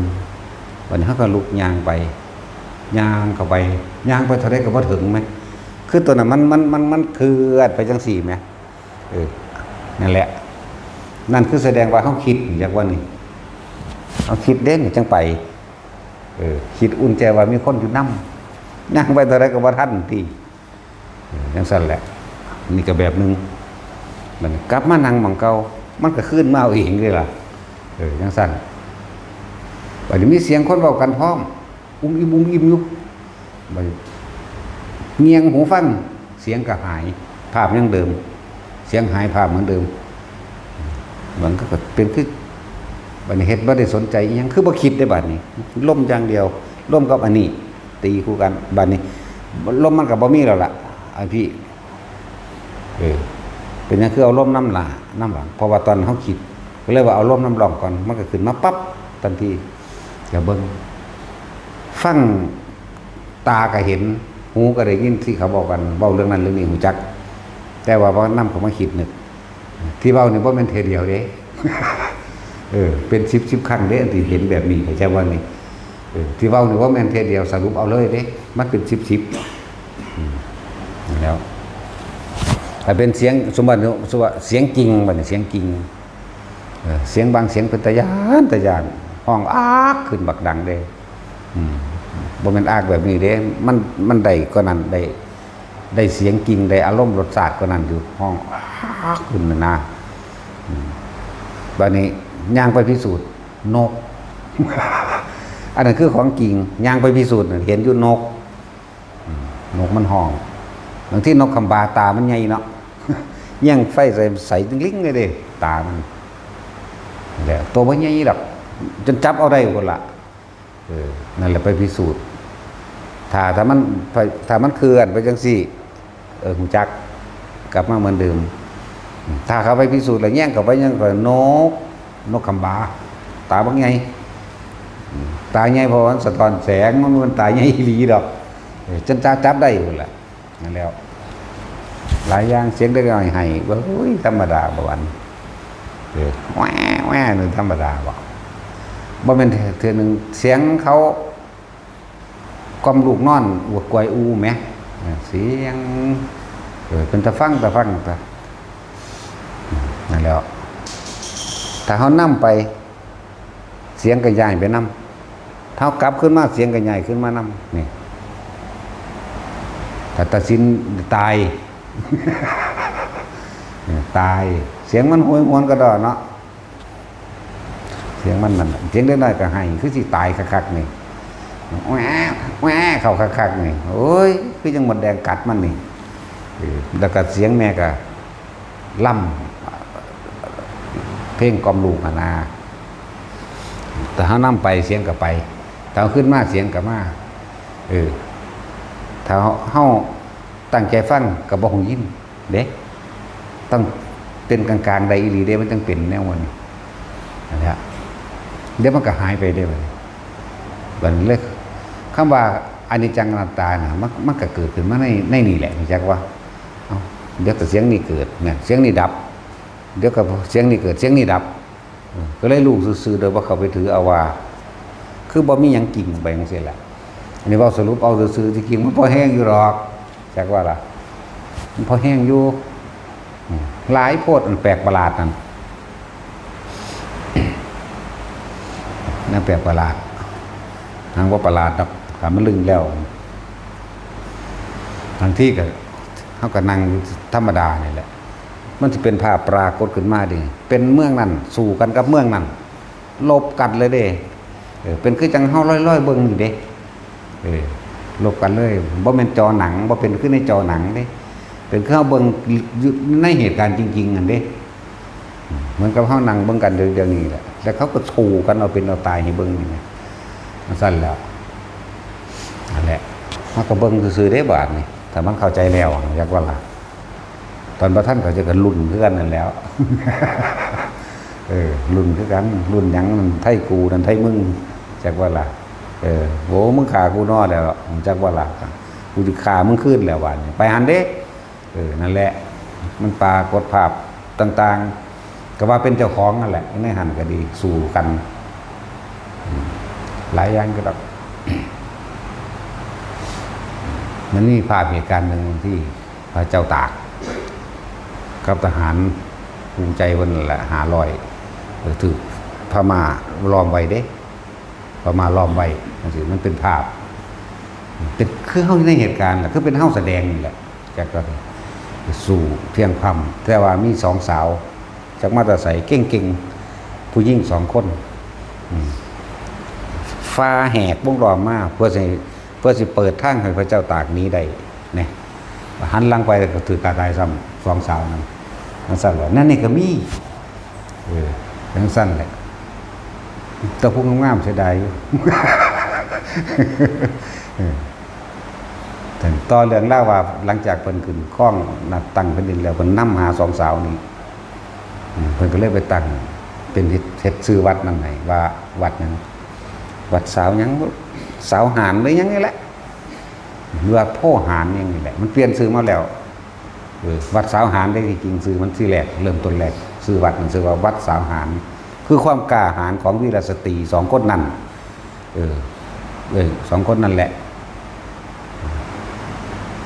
บัดนี้เฮาก็ลุกย่างไป ย่างเข้าไป ย่างไปเท่าใดก็บ่ถึงแหม คือตัวนั้นมัน มัน มัน มันเคลื่อนไปจั่งซี้แหม เออ นั่นแหละ นั่นคือแสดงว่าเฮาคิด จักว่านี่ เฮาคิดเด้นี่จั่งไป เออ คิดอุ่นใจว่ามีคนอยู่นำ ย่างไปเท่าใดก็บ่ทันติ เออ จั่งซั่นแหละ นี่ก็แบบหนึ่ง บัดนี้กลับมานั่งหม่องเก่า มันก็คืนมาเอาเองเด้ล่ะ เออ จั่งซั่น บัดนี้มีเสียงคนเว้ากันพร้อม อุ้มอิ่มอุ้มอิ่มอยู่ บัดนี้เงี่ยงหูฟัง เสียงก็หาย ภาพยังเดิม เสียงหาย ภาพเหมือนเดิม มันก็เป็นคือ บัดนี้เฮ็ดบ่ได้สนใจอิหยัง คือบ่คิดได้บัดนี้ ลมอย่างเดียว ลมกับอันนี้ ตีคู่กัน บัดนี้ ลมมันก็บ่มีแล้วล่ะ ไอ้พี่ เออ เป็นหยังคือเอาลมนำหน้านำหลัง เพราะว่าตอนเฮาคิด ก็เลยว่าเอาลมนำร่องก่อน มันก็ขึ้นมาปั๊บ ทันที อย่าเบิ่ง ฟัง ตาก็เห็น หูก็ได้ยินที่เขาบอกกัน เว้าเรื่องนั้นเรื่องนี้ ฮู้จัก แต่ว่าพอนำเข้ามาคิดนึก ที่เว้านี่บ่แม่นเทื่อเดียวเด้ เออ เป็นสิบสิบครั้งเด้ อันที่เห็นแบบนี้ เข้าใจว่านี่ เออ ที่เว้านี่บ่แม่นเทื่อเดียว สรุปเอาเลยเด้ มันเป็นสิบสิบ อืม แล้ว ถ้าเป็นเสียง สมมุติว่า สมมุติว่าเสียงจริง บัดนี้เสียงจริง เออ เสียงบางเสียงเป็นตาย้าน ตาย้าน ฮ้องอากขึ้นบักดังเด้ อืม บ่แม่นอากแบบนี้เด้ มัน มันได้กว่านั้น ได้ ได้เสียงกิ่ง ได้อารมณ์รสชาติกว่านั้นอยู่ ฮ้องอากขึ้นน่ะนะ อืม บัดนี้ย่างไปพิสูจน์ นก อันนั้นคือของจริง ย่างไปพิสูจน์น่ะ เห็นอยู่นก อืม นกมันฮ้อง บางทีนกคำบาตามันใหญ่เนาะ แยงไฟใส่ ใส่ลิงเลยเด้ ตามัน แล้วตัวบ่ใหญ่ดอก จนจับเอาได้พุ้นล่ะ เออ นั่นแหละไปพิสูจน์ ถ้า ถ้ามัน ถ้ามันเคลื่อนไปจังซี่ เออ ฮู้จัก กลับมาเหมือนเดิม ถ้าเขาไปพิสูจน์แล้วแยงเข้าไป แยงเข้าไป นก นกคำบา ตาบักใหญ่ อืม ตาใหญ่เพราะว่ามันสะท้อนแสง มันบ่แม่นตาใหญ่อีหลีดอก เออ จนจับ จับได้พุ้นล่ะ นั่นแล้ว หลายอย่าง เสียงเด็กน้อยไห้ โอ้ย ธรรมดาบ่หวั่น เออ แหว่ แหว่ นี่ธรรมดาบ่ บ่แม่นเทื่อหนึ่ง เสียงเขากล่อมลูกนอน อวดกวยอูแหม เออ เสียง เออ เป็นตาฟัง ตาฟัง ตา นั่นแล้ว ถ้าเขานำไป เสียงก็ย้ายไปนำ ถ้ากลับขึ้นมา เสียงก็ย้ายขึ้นมานำ นี่ ถ้าตัดสินตาย ตาย เสียงมันโหยหวนกระดอเนาะ เสียงมันนั่นน่ะ เสียงเด็กน้อยก็ไห้ คือสิตายคักๆนี่ แหว่ แหว่ เข้าคักๆนี่ โอ้ย คือจั่งมดแดงกัดมันนี่ เออ แล้วก็เสียงแม่ก็ล่ำ เพลงกล่อมลูกหั้นนะ ถ้าเขานำไป เสียงก็ไป ถ้าเอาขึ้นมา เสียงก็มา เออ ถ้าเขาตั้งใจฟังก็บ่ฮู้ยินเด้ ต้องเป็นกลางๆได้อีหลีเด้ มันจั่งเป็นแนวมัน นั่นแหละ เดี๋ยวมันก็หายไปเด้บัดนี้ บัดนี้เลย คำว่าอนิจจังอนัตตาน่ะ มัน มันก็เกิดขึ้นมาใน ในนี่แหละ ฮู้จักว่า เอ้า เดี๋ยวก็เสียงนี่เกิด เนี่ย เสียงนี่ดับ เดี๋ยวก็เสียงนี่เกิด เสียงนี่ดับ เออ ก็เลยรู้ซื่อๆ โดยบ่เข้าไปถือเอาว่า คือบ่มีหยังจริงไปจั่งซี้แหละ อันนี้เว้าสรุปเอาซื่อๆ ที่จริงมันพอแฮงอยู่ดอก จักว่าล่ะ มันพอแฮงอยู่ อืม หลายโพดอันแปลกประหลาดนั่น นั่นแปลกประหลาด หางบ่ประหลาดดอก ถ้ามันลึงแล้ว บางทีก็ เฮาก็นั่งอยู่ธรรมดานี่แหละ มันสิเป็นภาพปรากฏขึ้นมาเด้ เป็นเมืองนั่น สู้กันกับเมืองนั่น ลบกันเลยเด้ เออ เป็นคือจั่งเฮาลอยๆเบิ่งนี่เด้ เออ ลบกันเลย บ่แม่นจอหนัง บ่เป็นคือในจอหนังเด้ เป็นคือเฮาเบิ่งอยู่ในเหตุการณ์จริงๆนั่นเด้ เหมือนกับเฮานั่งเบิ่งกันเดี๋ยวนี้แหละ แล้วเขาก็สู้กันเอาเป็นเอาตายให้เบิ่งนี่นะ จั่งซั้นแหล้ว นั่นแหละ เฮาก็เบิ่งซื่อๆเด้บาดนี่ ถ้ามันเข้าใจแล้ว จักว่าล่ะ ตอนบ่ทันเข้าใจก็ลุ้นคือกันนั่นแหล้ว เออ ลุ้นคือกัน ลุ้นหยังนั่น ไทกูนั่น ไทมึง จักว่าล่ะ เออ โห มึงฆ่ากูน้อแล้ว จักว่าล่ะ กูสิฆ่ามึงคืนแล้วบาดนี้ ไปหั้นเด้ เออ นั่นแหละ มันปรากฏภาพต่างๆ ก็ว่าเป็นเจ้าของนั่นแหละ ในหั้นก็ดี สู้กัน อืม หลายอย่างก็ดอก มันมีภาพเหตุการณ์หนึ่งที่พระเจ้าตาก กับทหารกรุงไทยเพิ่นนั่นแหละ ห้าร้อย เออ ถูกพม่าล้อมไว้เด้ พม่าล้อมไว้จั่งซี้ มันเป็นภาพ เป็นคือเฮาอยู่ในเหตุการณ์แหละ คือเป็นเฮาแสดงนี่แหละ จักว่าสู้เพียงพร่ำ แต่ว่ามีสองสาว จักมาแต่ไส เก่งๆ ผู้หญิงสองคน อืม ฝ่าแหกวงล้อมมา เพื่อสิ เพื่อสิเปิดทางให้พระเจ้าตากหนีได้ เนี่ย หันหลังไปก็ถืกฆ่าตายซ้ำ สองสาวนั้น จั่งซั้นแหละ นั่นนี่ก็มี เออ จั่งซั้นแหละ แต่ผู้งามๆเสียดายอยู่ เออ แต่ต่อเรื่องราวว่าหลังจากเพิ่นขึ้นครอง นะ ตั้งแผ่นดินแล้ว เพิ่นนำหาสองสาวนี่ อืม เพิ่นก็เลยไปตั้ง เป็นเฮ็ด เฮ็ดชื่อวัดนั่นให้ ว่าวัดหยัง วัดสาวหยัง สาวหานหรือหยังนี่แหละ หรือว่าโพหานหยังนี่แหละ มันเปลี่ยนชื่อมาแล้ว เออ วัดสาวหานเด้ ที่จริงชื่อมันชื่อแรก เริ่มต้นแรก ชื่อวัดมันชื่อว่าวัดสาวหาน คือความกล้าหาญของวีรสตรีสองคนนั้น เออ เออ สองคนนั่นแหละ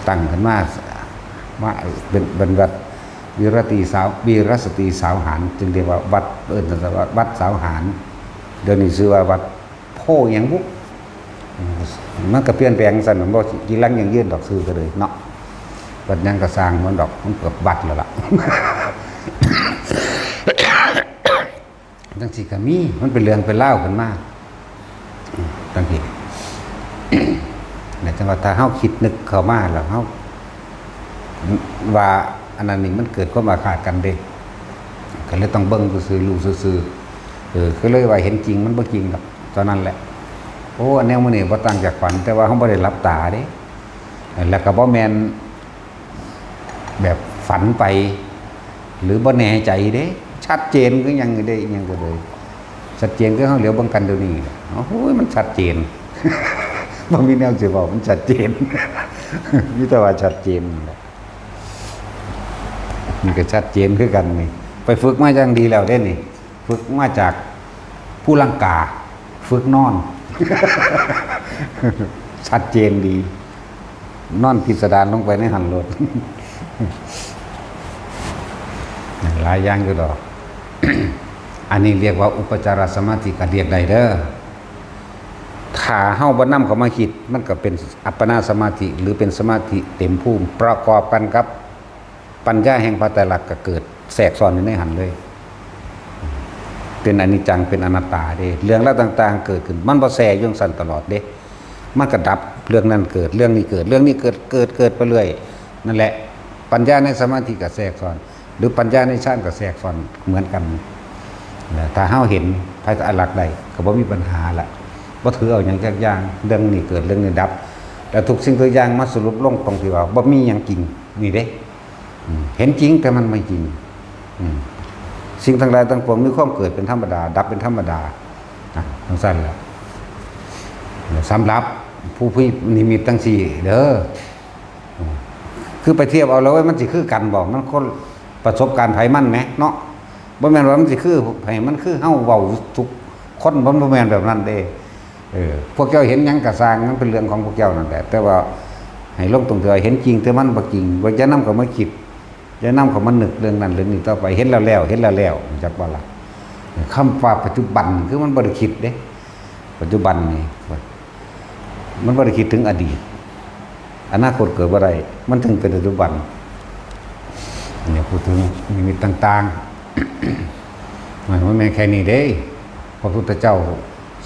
ตั้งขึ้นมา มาเป็น เป็นวัดวีรสตรีสาว วีรสตรีสาวหาน จึงเรียกว่าวัด เอิ้นว่าวัดสาวหาน เดี๋ยวนี้ชื่อว่าวัดโพธิ์หยังบุ มันก็เปลี่ยนแปลงซั่น มันบ่จีรังยั่งยืนดอก ชื่อก็เลยเนาะ วัดหยังก็ซ่างมันดอก มันเกือบวัดแล้วล่ะ จังซี่ก็มี มันเป็นเรื่องเป็นราวขึ้นมา จังซี่ แต่จังว่าถ้าเฮาคิดนึกเข้ามาแล้วเฮา ว่าอันนั้นนี่มันเกิดความอาฆาตกันเด้ ก็เลยต้องเบิ่งซื่อๆ รู้ซื่อๆ เออ ก็เลยว่าเห็นจริงมันบ่จริงดอก ตอนนั้นแหละ โอ้ อันแนวมื้อนี้บ่ต่างจากฝัน แต่ว่าเฮาบ่ได้หลับตาเด้ แล้วก็บ่แม่นแบบฝันไป หรือบ่แน่ใจเด้ ชัดเจนคือหยังเด้ อิหยังก็เลย ชัดเจนคือเฮาเหลียวเบิ่งกันเดี๋ยวนี้ โอ้โห มันชัดเจน บ่มีแนวสิเว้า มันชัดเจน มีแต่ว่าชัดเจนนั่นแหละ นี่ก็ชัดเจนคือกันนี่ ไปฝึกมาอย่างดีแล้วเด้นี่ ฝึกมาจากภูลังกา ฝึกนอน ชัดเจนดี นอนพิสดารลงไปในหั้นโลด หลายอย่างอยู่ดอก อันนี้เรียกว่าอุปจารสมาธิก็เรียกได้เด้อ ถ้าเฮาบ่นำเข้ามาคิด มันก็เป็นอัปปนาสมาธิ หรือเป็นสมาธิเต็มภูมิ ประกอบกันกับปัญญาแห่งพระไตรลักษณ์ก็เกิดแทรกซ้อนอยู่ในหั้นเลย เป็นอนิจจัง เป็นอนัตตาเด้ เรื่องราวต่างๆ เกิดขึ้น มันบ่แช่อยู่จั่งซั้นตลอดเด้ มันก็ดับ เรื่องนั้นเกิด เรื่องนี้เกิด เรื่องนี้เกิด เกิด เกิดไปเรื่อย นั่นแหละ ปัญญาในสมาธิก็แทรกซ้อน หรือปัญญาในฌานก็แทรกซ้อนเหมือนกัน นะ ถ้าเฮาเห็นพระไตรลักษณ์ได้ ก็บ่มีปัญหาละ บ่ถือเอาหยังจักอย่าง เรื่องนี้เกิด เรื่องนี้ดับ แล้วทุกสิ่งทุกอย่างมาสรุปลงตรงที่ว่าบ่มีหยังจริง นี่เด้ อืม เห็นจริงแต่มันไม่จริง อืม สิ่งทั้งหลายทั้งปวงมีความเกิดเป็นธรรมดา ดับเป็นธรรมดา อ่ะ จั่งซั้นแหละ สำหรับผู้มีนิมิตจั่งซี้เด้อ อืม คือไปเทียบเอาแล้วเว้ย มันสิคือกันบ่ มันคนประสบการณ์ไผมันแหมเนาะ บ่แม่นว่ามันสิคือไผ มันคือเฮาเว้าทุกคน มันบ่แม่นแบบนั้นเด้ เออ พวกเจ้าเห็นหยังก็ซ่าง มันเป็นเรื่องของพวกเจ้านั่นแหละ แต่ว่าให้ลงตรงที่ว่าเห็นจริงแต่มันบ่จริง ว่าอย่านำเข้ามาคิด อย่านำเข้ามานึกเรื่องนั้นเรื่องนี้ต่อไป เห็นแล้วแล้ว เห็นแล้วแล้ว รู้จักบ่ล่ะ คำว่าปัจจุบันคือมันบ่ได้คิดเด้ ปัจจุบันนี่ มันบ่ได้คิดถึงอดีต อนาคตเกิดบ่ได้ มันถึงเป็นปัจจุบัน เนี่ย พูดถึงนิมิตต่างๆ มันบ่แม่นแค่นี้เด้ พระพุทธเจ้า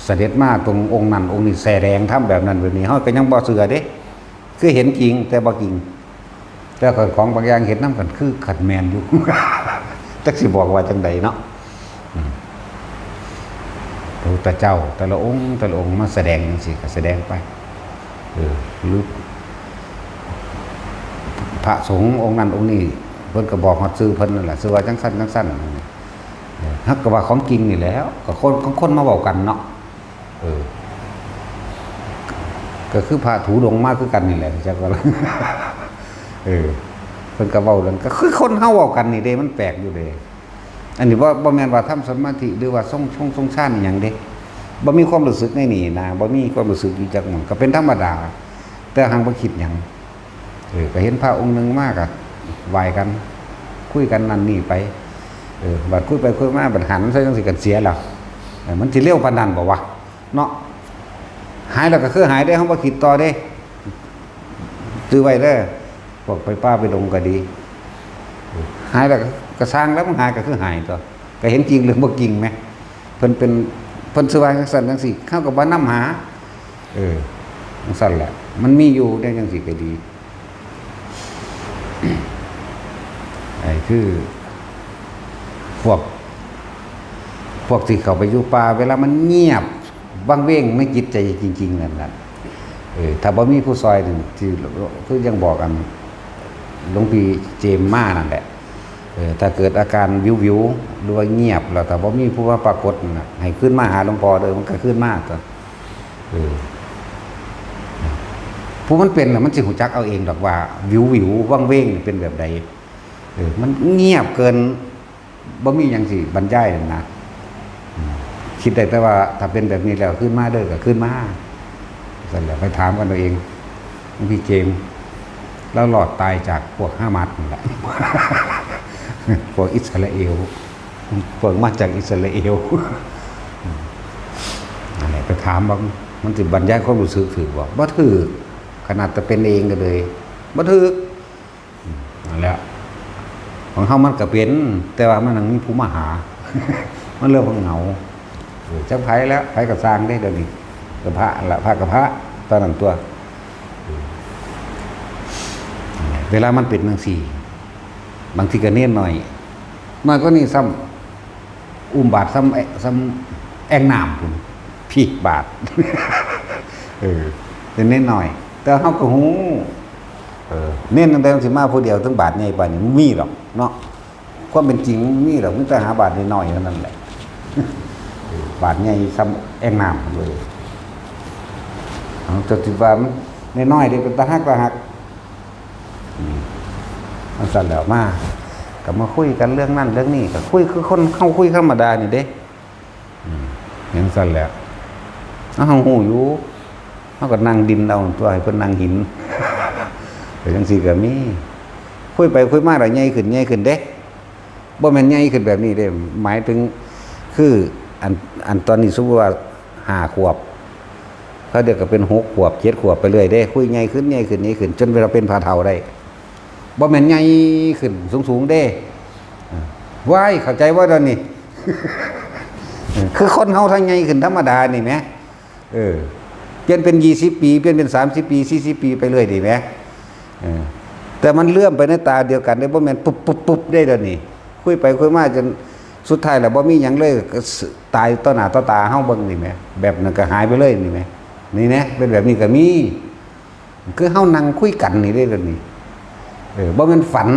เสด็จมาตรงองค์นั้นองค์นี้ แสดงธรรมแบบนั้นแบบนี้ เฮาก็ยังบ่เชื่อเด้ คือเห็นจริงแต่บ่จริง แต่ของบางอย่างเห็นนำกันคือคันแม่นอยู่ จักสิบอกว่าจั่งใดเนาะ อืม พระพุทธเจ้าแต่ละองค์แต่ละองค์มาแสดงจั่งซี้ก็แสดงไป เออ หรือพระสงฆ์องค์นั้นองค์นี้ เพิ่นก็บอกฮอดชื่อเพิ่นนั่นแหละ ชื่อว่าจั่งซั้นจั่งซั้น เออ เฮาก็ว่าของจริงนี่แหล้ว ก็คน ของคนมาเว้ากันเนาะ เออ ก็คือพระธุดงค์มาคือกันนี่แหละ จักว่า เออ เพิ่นก็เว้าเรื่อง ก็คือคนเฮาเว้ากันนี่เด้ มันแปลกอยู่เด้ อันนี้บ่ บ่แม่นว่าทำสมาธิ หรือว่าทรง ทรง ทรงฌานอิหยังเด้ บ่มีความรู้สึกในนี่นะ บ่มีความรู้สึกอยู่จักหม่อง ก็เป็นธรรมดา แต่หังบ่คิดหยัง เออ ก็เห็นพระองค์หนึ่งมาก็ไหว้กัน คุยกันนั่นนี่ไป เออ บัดคุยไปคุยมา บัดหันซะจั่งซี้กันเสียแล้ว เออ มันสิเร็วปานนั้นบ่วะ เนาะ หายแล้วก็คือหายเด้ เฮาบ่คิดต่อเด้ จื่อไว้เด้อ พวกไปป่าไปดงก็ดี หายแล้วก็ ก็ซ่างแล้ว มันหายก็คือหายตั๊ว ก็เห็นจริงหรือบ่จริงแหม เพิ่นเป็น เพิ่นสิว่าจั่งซั้นจั่งซี้ เฮาก็บ่นำหา เออ จั่งซั้นแหละ มันมีอยู่ได้จั่งซี้ก็ดี ไอ้คือ พวก พวกที่เข้าไปอยู่ป่า เวลามันเงียบวังเวงในจิตใจจริงๆ นั่นน่ะ เออ ถ้าบ่มีผู้ซ่อยนี่ ที่ คือยังบอกอัน หลวงพี่เจมส์มานั่นแหละ เออ ถ้าเกิดอาการวิวๆ หรือว่าเงียบแล้ว ถ้าบ่มีผู้มาปรากฏนั่นน่ะ ให้คืนมาหาหลวงพ่อเด้อ มันก็คืนมาตั๊ว เออ ผู้มันเป็นน่ะ มันสิรู้จักเอาเองดอกว่า วิวๆ วังเวงนี่เป็นแบบใด เออ มันเงียบเกิน บ่มีหยังสิบรรยายนะ อืม คิดได้แต่ว่าถ้าเป็นแบบนี้แล้วคืนมาเด้อ ก็คืนมา ซั่นแหละ ไปถามกันเอาเอง หลวงพี่เจมส์ ลาวรอดตายจากพวกฮามาสนั่นแหละ พวกอิสราเอล พวกมาจากอิสราเอล ไปถามว่ามันสิบรรยายความรู้สึกถืกบ่ บ่ถืก ขนาดจะเป็นเองก็เลย บ่ถืก อืม นั่นแหละ ของเฮามันก็เป็น แต่ว่ามันยังมีผู้มาหา มันเรื่องของเหงา เออ จักไผแล้ว ไผก็ซ่างเด้เดี๋ยวนี้ ก็พระละ พระก็พระ ตอนนั้นตัว เออ เวลามันเป็นจั่งซี้ บางทีก็เน้นหน่อย น้อยกว่านี้ซ้ำ อุ้มบาตรซ้ำแอ- ซ้ำแอ่งน้ำพุ้น พีกบาตร เออ เป็นเน้นหน่อย แต่เฮาก็ฮู้ เออ เน้นตั้งแต่มันสิมาผู้เดียว ถึงบาตรใหญ่ปานนี้ มันมีหรอกเนาะ ความเป็นจริงมันมีหรอก มีแต่หาบาตรน้อยๆเท่านั้นแหละ เออ บาตรใหญ่ซ้ำแอ่งน้ำเลย เอา เจ้าสิว่ามันน้อยๆเด้ เป็นตาฮักตาฮัก อืม จั่งซั้นแล้วมา ก็มาคุยกันเรื่องนั้นเรื่องนี้ ก็คุยคือคนเฮาคุยธรรมดานี่เด้ อืม จั่งซั้นแหละ เฮาฮู้อยู่ เฮาก็นั่งดินเอาตัว ให้เพิ่นนั่งหิน ไปจั่งซี้ก็มี คุยไปคุยมาแล้วใหญ่ขึ้น ใหญ่ขึ้นเด้ บ่แม่นใหญ่ขึ้นแบบนี้เด้ หมายถึง คือ อัน อันตอนนี้สมมุติว่าห้าขวบ เขาเดี๋ยวก็เป็นหกขวบ เจ็ดขวบไปเรื่อยเด้ คุยใหญ่ขึ้น ใหญ่ขึ้น ใหญ่ขึ้น จนเวลาเป็นพระเฒ่าได้ บ่แม่นใหญ่ขึ้นสูงๆเด้ เออ ว้าย เข้าใจบ่ตอนนี้ เออ คือคนเฮาถ้าใหญ่ขึ้นธรรมดานี่แหม เออ เปลี่ยนเป็นยี่สิบปี เปลี่ยนเป็นสามสิบปี สี่สิบปีไปเรื่อยนี่แหม เออ แต่มันเลื่อมไปในตาเดียวกันเด้ บ่แม่นปุ๊บปุ๊บปุ๊บเด้ตอนนี้ คุยไปคุยมาจนสุดท้ายแล้วบ่มีหยังเลย ก็ตายต่อหน้าต่อตาเฮาเบิ่งนี่แหม แบบนั้นก็หายไปเลยนี่แหม นี่แหม เป็นแบบนี้ก็มี คือเฮานั่งคุยกันนี่เด้ตอนนี้ เออ บ่แม่นฝัน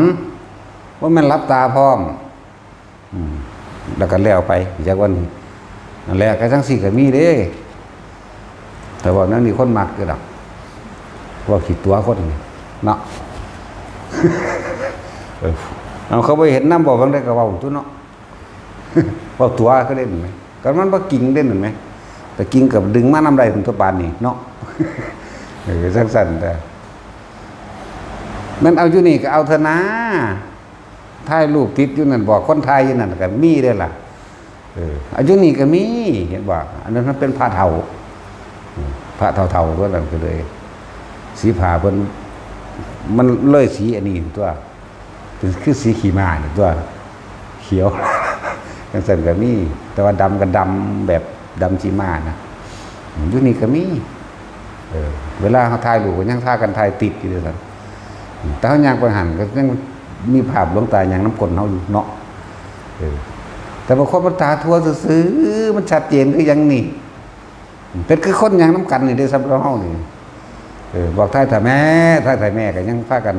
บ่แม่นหลับตาพร้อม อืม แล้วก็แล้วไป จักวันนี้ นั่นแหละ ก็จั่งซี้ก็มีเด้ แต่ว่านั่นนี่คนมักอยู่ดอก ว่าขี้ตั๋วคนนี่เนาะ เออ เอา เขาบ่เห็นนำ เว้าหว่างใดก็เว้าตั๊วเนาะ เว้าตั๋วเขาเล่นไหม ก็มันบ่จริงเด้นั่นไหม แต่จริงก็ดึงมานำได้พุ้นตั๊วบาดนี้เนาะ เออ จั่งซั้นแต่ แม่นเอาอยู่นี่ก็เอาเถอะนะ ถ่ายรูปติดอยู่นั่น บอกคนถ่ายอยู่นั่นก็มีเด้ล่ะ เออ เอาอยู่นี่ก็มี เห็นบ่ อันนั้นมันเป็นพระเฒ่า อืม พระเฒ่าๆตั๊วนั้นก็เลย สีผ้าเพิ่น มันเลยสีอันนี้ตั๊ว เป็นคือสีขี้ม้านี่ตั๊ว เขียว จั่งซั้นก็มี แต่ว่าดำก็ดำแบบดำขี้ม้านะ อยู่นี่ก็มี เออ เวลาเขาถ่ายรูปก็ยังพากันถ่ายติดอยู่ด้วยซ้ำ แต่เขาย่างไปหั่นก็ยังมีภาพหลวงตาย่างนำก้นเขาอยู่เนาะ เออ แต่บางคนมันตาทั่วซื่อๆ มันชัดเจนคือหยังนี่ เป็นคือคนย่างนำกันนี่เด้ สำหรับเฮานี่ เออ บอกถ่ายถ่ายแม่ ถ่ายถ่ายแม่ก็ยังพากัน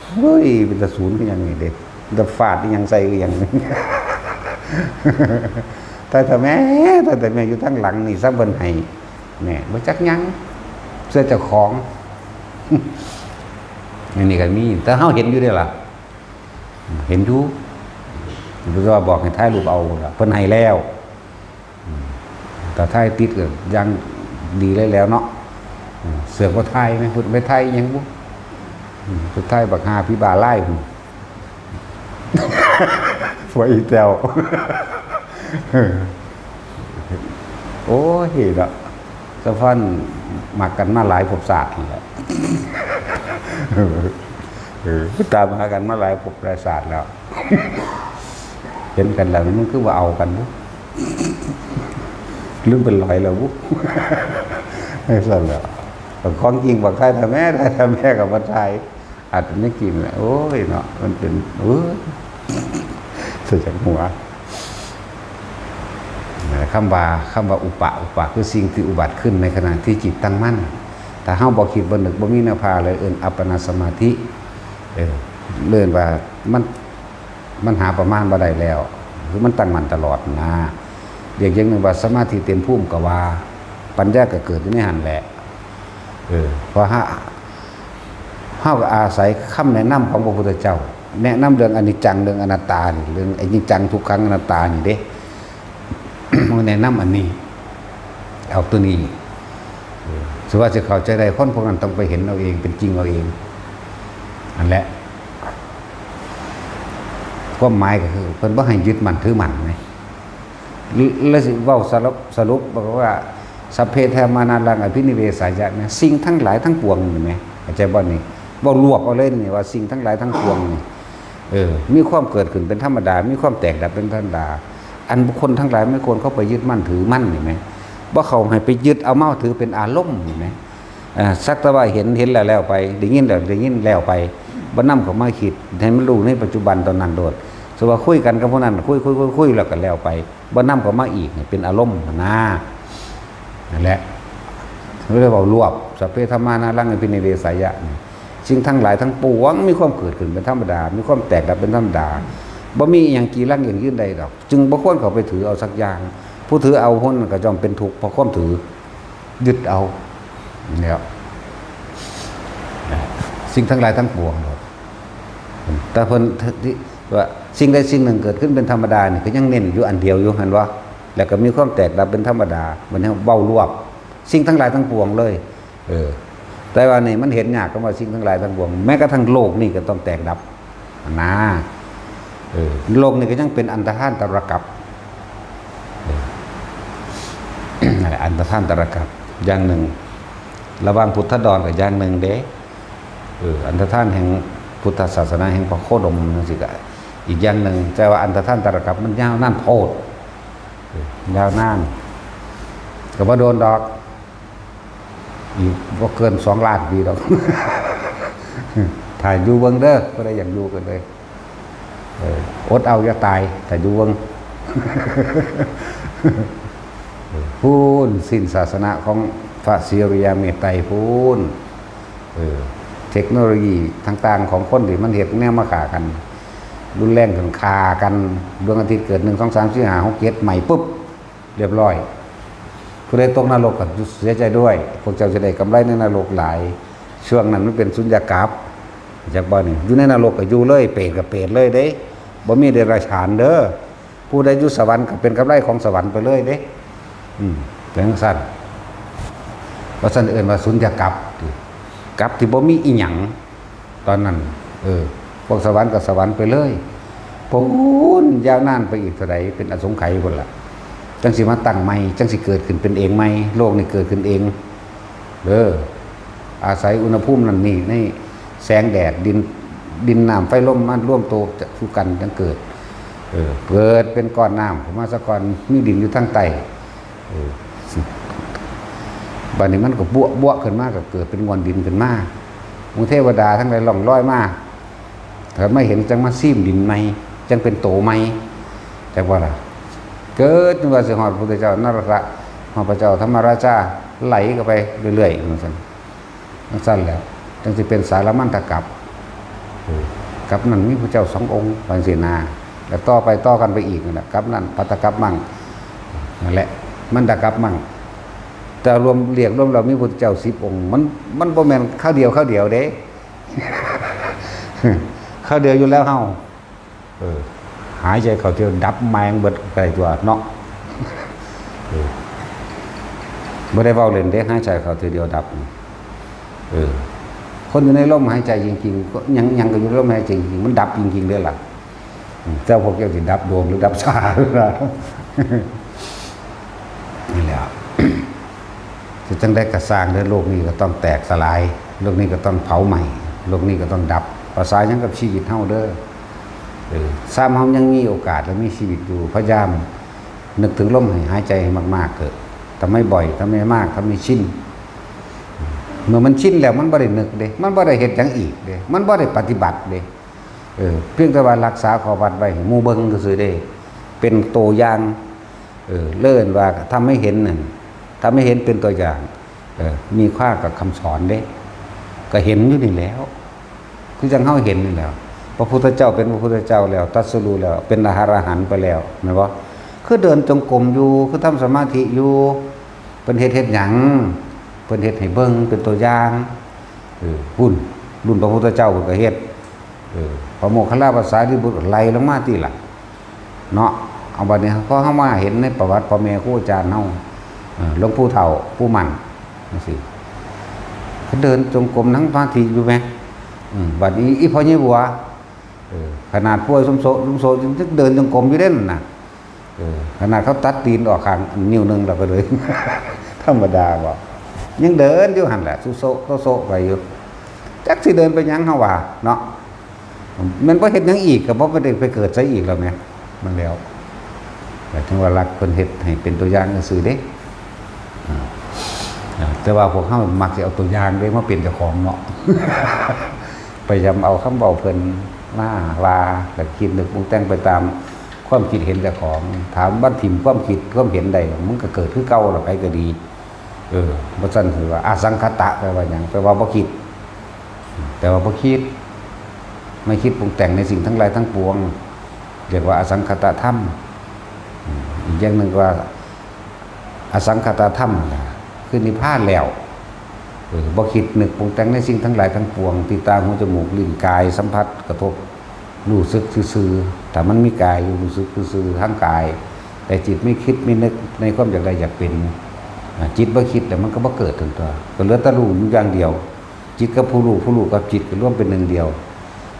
เฮ้ย เป็นตาสูนคือหยังนี่เด้ เป็นตาฟาดอีหยังใส่คือหยัง ถ่ายถ่ายแม่ ถ่ายถ่ายแม่อยู่ทางหลังนี่ ซ้ำเพิ่นให้ แม่ บ่จักหยัง เสื้อเจ้าของ อันนี้ก็มี แต่เฮาเห็นอยู่เด้ล่ะ เห็นอยู่ บ่ว่าบอกให้ถ่ายรูปเอาล่ะ เพิ่นให้แล้ว อืม แต่ถ่ายติดก็อย่างดีเลยแล้วเนาะ อืม เสือกบ่ถ่ายไหม เพิ่นไปถ่ายอีหยังบุ อืม ไปถ่ายบักห่าผีบ้าลายพุ้น ผัวอีแต้ว โอ้ยเนาะ สะพานมักกันมาหลายภพชาตินั่นแหละ เออ ตามหากันมาหลายภพหลายชาติแล้ว เห็นกันแล้วมันคือว่าเอากันบุ ลืมเป็นร้อยแล้วบุ ไอ้สั่นแหละ ของจริงบักถ่ายถ่ายแม่ ถ่ายถ่ายแม่ก็บ่ถ่าย อาจจะไม่กินแหละ โอ้ยเนาะ มันเป็น โอ้ย เสียจากหัว คำว่า คำว่าอุปะ อุปะ คือสิ่งที่อุบัติขึ้นในขณะที่จิตตั้งมั่น ถ้าเฮาบ่คิดบ่นึก บ่มีแนวพาเลย เอิ้นอัปปนาสมาธิ เออ เอิ้นว่ามัน มันหาประมาณบ่ได้แล้ว คือมันตั้งมั่นตลอดนะ เรียกอย่างหนึ่งว่าสมาธิเต็มภูมิก็ว่า ปัญญาก็เกิดอยู่ในหั่นแหละ เออ เพราะเฮา เฮาก็อาศัยคำแนะนำของพระพุทธเจ้า แนะนำเรื่องอนิจจัง เรื่องอนัตตานี่ เรื่องอนิจจัง ทุกขัง อนัตตานี่เด้ มันแนะนำอันนี้ เอาตัวนี้ เออ สิว่าสิเข้าใจได้ คนพวกนั้นต้องไปเห็นเอาเอง เป็นจริงเอาเอง อันแหละ ความหมายก็คือ เพิ่นบ่ให้ยึดมั่นถือมั่นไง แล้วสิเว้าสรุป สรุปบอกว่า สัพเพธรรมานัตถังอภินิเวสายะนะ สิ่งทั้งหลายทั้งปวงนี่แหม เข้าใจบ่นี่ เว้ารวบเอาเลยนี่ว่าสิ่งทั้งหลายทั้งปวงนี่ เออ มีความเกิดขึ้นเป็นธรรมดา มีความแตกดับเป็นธรรมดา อันบุคคลทั้งหลายไม่ควรเข้าไปยึดมั่นถือมั่นนี่แหม บ่เข้าให้ไปยึดเอามาถือเป็นอารมณ์นี่แหม อ่า สักแต่ว่าเห็น เห็นแล้วแล้วไป ได้ยินแล้วได้ยินแล้วไป บ่นำเข้ามาคิด ให้มันรู้ในปัจจุบันตอนนั้นโลด สมมุติว่าคุยกันกับผู้นั้น คุย คุย คุย คุย แล้วก็แล้วไป บ่นำเข้ามาอีก ให้เป็นอารมณ์นะ นั่นแหละ เรียกว่ารวบ สัพเพธัมมานัตถังอภินิเวสายะ สิ่งทั้งหลายทั้งปวงมีความเกิดขึ้นเป็นธรรมดา มีความแตกดับเป็นธรรมดา บ่มีอหย่างกีรังยั่งยืนได้ดอก จึงบ่ควรเข้าไปถือเอาสักอย่าง ผู้ถือเอาคนนั้นก็ย่อมเป็นทุกข์เพราะความถือ ยึดเอา เนี่ย สิ่งทั้งหลายทั้งปวง แต่เพิ่นที่ว่าสิ่งใดสิ่งหนึ่งเกิดขึ้นเป็นธรรมดานี่ก็ยังเน้นอยู่อันเดียวอยู่ หันว่า แล้วก็มีความแตกดับเป็นธรรมดา มันให้เว้ารวบ สิ่งทั้งหลายทั้งปวงเลย เออ แต่ว่านี่มันเห็นยาก คำว่าสิ่งทั้งหลายทั้งปวง แม้กระทั่งโลกนี่ก็ต้องแตกดับ นะ เออ โลกนี่ก็ยังเป็นอันตรธานตรกัป เออ นั่นแหละ อันตรธานตรกัป อย่างหนึ่ง ระหว่างพุทธดอนกับอย่างหนึ่งเด้ เออ อันตรธานแห่งพุทธศาสนาแห่งพระโคดมนั่นสิกะ อีกอย่างหนึ่ง แต่ว่าอันตรธานตรกัปมันยาวนานโพด เออ ยาวนาน ก็บ่โดนดอก อีกบ่เกินสองล้านปีดอก ถ้าอยู่เบิ่งเด้อ ผู้ใดอยากอยู่ก็เลย เออ อดเอาอย่าตาย ถ้าอยู่เบิ่ง พู้น สิ้นศาสนาของพระศรีอริยเมตไตรพู้น เออ เทคโนโลยีต่างๆของคนที่มันเฮ็ดแนวมาฆ่ากัน รุนแรงขึ้น ฆ่ากัน ดวงอาทิตย์เกิด หนึ่ง สอง สาม สี่ ห้า หก เจ็ด ใหม่ปุ๊บ เรียบร้อย ผู้ใดตกนรกก็เสียใจด้วย พวกเจ้าจะได้กำไรในนรกหลาย ช่วงนั้นมันเป็นสุญญากาศ จักบ่นี่ อยู่ในนรกก็อยู่เลย เปรตก็เปรตเลยเด้ บ่มีเดรัจฉานเด้อ ผู้ใดอยู่สวรรค์ก็เป็นกำไรของสวรรค์ไปเลยเด้ อืม เป็นจั่งซั่น ว่าซั่นเอิ้นว่าสุญญากาศ กัปที่บ่มีอิหยัง ตอนนั้น เออ พวกสวรรค์ก็สวรรค์ไปเลย พู้น ยาวนานไปอีกเท่าใด เป็นอสงไขยพู้นล่ะ จั่งสิมาตั้งใหม่ จั่งสิเกิดขึ้นเป็นเองใหม่ โลกนี่เกิดขึ้นเอง เออ อาศัยอุณหภูมินั่นนี่ ในแสงแดด ดิน ดินน้ำไฟลมมารวมตัวจะคู่กันจั่งเกิด เออ เกิดเป็นก้อนน้ำขึ้นมาซะก่อน มีดินอยู่ทางใต้ เออ บัดนี้มันก็บวะบวะขึ้นมา ก็เกิดเป็นมวลดินขึ้นมา หมู่เทวดาทั้งหลายล่องลอยมา ถ้ามาเห็นจั่งมาซีมดินใหม่ จั่งเป็นโตใหม่ จักว่าล่ะ เกิดจนว่าสิฮอดพระพุทธเจ้านรกะ ฮอดพระเจ้าธรรมราชา ไหลเข้าไปเรื่อยๆ จั่งซั่น จั่งซั่นแหละ จั่งสิเป็นสามัญตกัป เออ กัปนั้นมีพระเจ้าสององค์ ว่าจั่งซี้นา แล้วต่อไปต่อกันไปอีกนั่นแหละ กัปนั้น ภัตตกัปมัง นั่นแหละ มันตกัปมัง แต่รวม เรียกรวมแล้วมีพระพุทธเจ้าสิบองค์ มัน มันบ่แม่นคราวเดียว คราวเดียวเด้ คราวเดียวอยู่แล้วเฮา เออ หายใจเข้าเที่ยวดับแม่งเบิดไกลตัวเนาะ เออ บ่ได้เว้าเล่นเด้ หายใจเข้าเที่ยวเดียวดับ เออ คนอยู่ในลมหายใจจริงๆ ก็ยัง ยังก็อยู่ในลมหายใจจริงๆ มันดับจริงๆ เด้อล่ะ อืม แต่พวกเจ้าสิดับดวงหรือดับชาหรือล่ะ นี่แหละ จะจั่งใดก็ซ่างเด้อ โลกนี้ก็ต้องแตกสลาย โลกนี้ก็ต้องเผาไหม้ โลกนี้ก็ต้องดับ ภาษาหยังกับชีวิตเฮาเด้อ เออ ซ้ำเฮายังมีโอกาสและมีชีวิตอยู่ พยายามนึกถึงลมให้หายใจให้มากๆเถอะ ทำให้บ่อย ทำให้มาก ทำให้ชิน เมื่อมันชินแล้วมันบ่ได้นึกเด้ มันบ่ได้เฮ็ดหยังอีกเด้ มันบ่ได้ปฏิบัติเด้ เออ เพียงแต่ว่ารักษาข้อวัดไว้ให้หมู่เบิ่งซื่อๆเด้ เป็นตัวอย่าง เออ เอิ้นว่าทำให้เห็นนั่น ทำให้เห็นเป็นตัวอย่าง เออ มีค่ากับคำสอนเด้ ก็เห็นอยู่นี่แหล้ว คือจั่งเฮาเห็นนี่แหล้ว พระพุทธเจ้าเป็นพระพุทธเจ้าแล้ว ตรัสรู้แล้ว เป็นอรหันต์ไปแล้ว แม่นบ่ คือเดินจงกรมอยู่ คือทำสมาธิอยู่ เพิ่นเฮ็ด เฮ็ดหยัง เพิ่นเฮ็ดให้เบิ่งเป็นตัวอย่าง เออ พุ้น รุ่นพระพุทธเจ้าเพิ่นก็เฮ็ด เออ พระโมคคัลลาภาษาริบุตรไล่ลงมาติล่ะ เนาะ เอาบัดนี้พอเฮามาเห็นในประวัติพ่อแม่ครูอาจารย์เฮา เออ หลวงปู่เฒ่า ปู่มั่น จั่งซี้ เขาเดินจงกรมนั่งสมาธิอยู่แหม อืม บัดนี้อีพ่อใหญ่บัว เออ ขนาดป่วยซุมโซ ซุมโซยังเดินจงกรมอยู่เด้นั่นน่ะ เออ ขนาดเขาตัดตีนออกข้างนิ้วหนึ่งแล้วก็เลย ธรรมดาบ่ ยังเดินอยู่หั่นแหละ สุโซะโตโซะไปอยู่ จักสิเดินไปหยังเฮาว่าเนาะ แม่นบ่เฮ็ดหยังอีก ก็บ่ได้ไปเกิดใสอีกแล้วแหม มันแล้ว แต่ถึงว่ารักเพิ่นเฮ็ดให้เป็นตัวอย่างซื่อๆเด้ อ่า อ่า แต่ว่าพวกเฮามักสิเอาตัวอย่างเด้มาเป็นเจ้าของเนาะ ไปยำเอาคำเว้าเพิ่นมาว่า แล้วคิดนึกปรุงแต่งไปตามความคิดเห็นเจ้าของ ถามว่าถิ่มความคิดความเห็นใด มันก็เกิดคือเก่าล่ะ ไผก็ดี เออ บ่ซั่นสิว่าอสังคตะแปลว่าหยัง แปลว่าบ่คิด แปลว่าบ่คิด ไม่คิดปรุงแต่งในสิ่งทั้งหลายทั้งปวง เรียกว่าอสังคตธรรม อืม อีกอย่างหนึ่งว่า อสังคตธรรมนะ คือนิพพานแล้ว เออ บ่คิดนึกปรุงแต่งในสิ่งทั้งหลายทั้งปวง ที่ตาหูจมูกลิ้นกายสัมผัสกระทบ รู้สึกซื่อๆ ถ้ามันมีกายอยู่รู้สึกซื่อๆ ทางกาย แต่จิตไม่คิดไม่นึกในความอยากได้อยากเป็น อ่า จิตบ่คิดแล้วมันก็บ่เกิดถึงตัว ก็เหลือแต่รู้อยู่อย่างเดียว จิตกับผู้รู้ ผู้รู้กับจิตก็รวมเป็นหนึ่งเดียว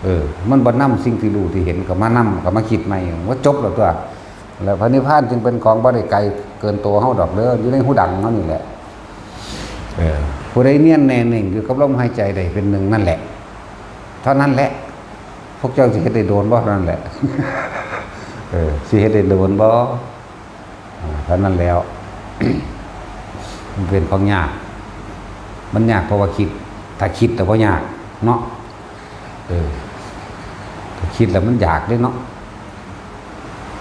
เออ มันบ่นำสิ่งที่รู้ที่เห็นก็มานำ ก็มาคิดใหม่ ว่าจบแล้วตัว แล้วพระนิพพานจึงเป็นของบ่ได้ไกลเกินตัวเฮาดอกเด้อ อยู่ในหูดังเฮานี่แหละ เออ ผู้ใดเนียนแน่นิ่งอยู่กับลมหายใจได้เป็นหนึ่งนั่นแหละ เท่านั้นแหละ พวกเจ้าสิเฮ็ดได้โดนบ่เท่านั้นแหละ เออ สิเฮ็ดได้โดนบ่ อ่า เท่านั้นแล้ว มันเป็นของยาก มันยากเพราะว่าคิด ถ้าคิดแล้วบ่ยากเนาะ เออ ถ้าคิดแล้วมันอยากเด้เนาะ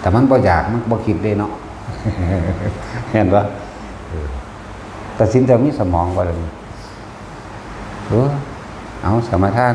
แต่มันบ่อยากมันบ่คิดเด้เนาะ เห็นปะ เออ ตัดสินใจมีสมองบ่ล่ะนี่ เออ เอาสมาทาน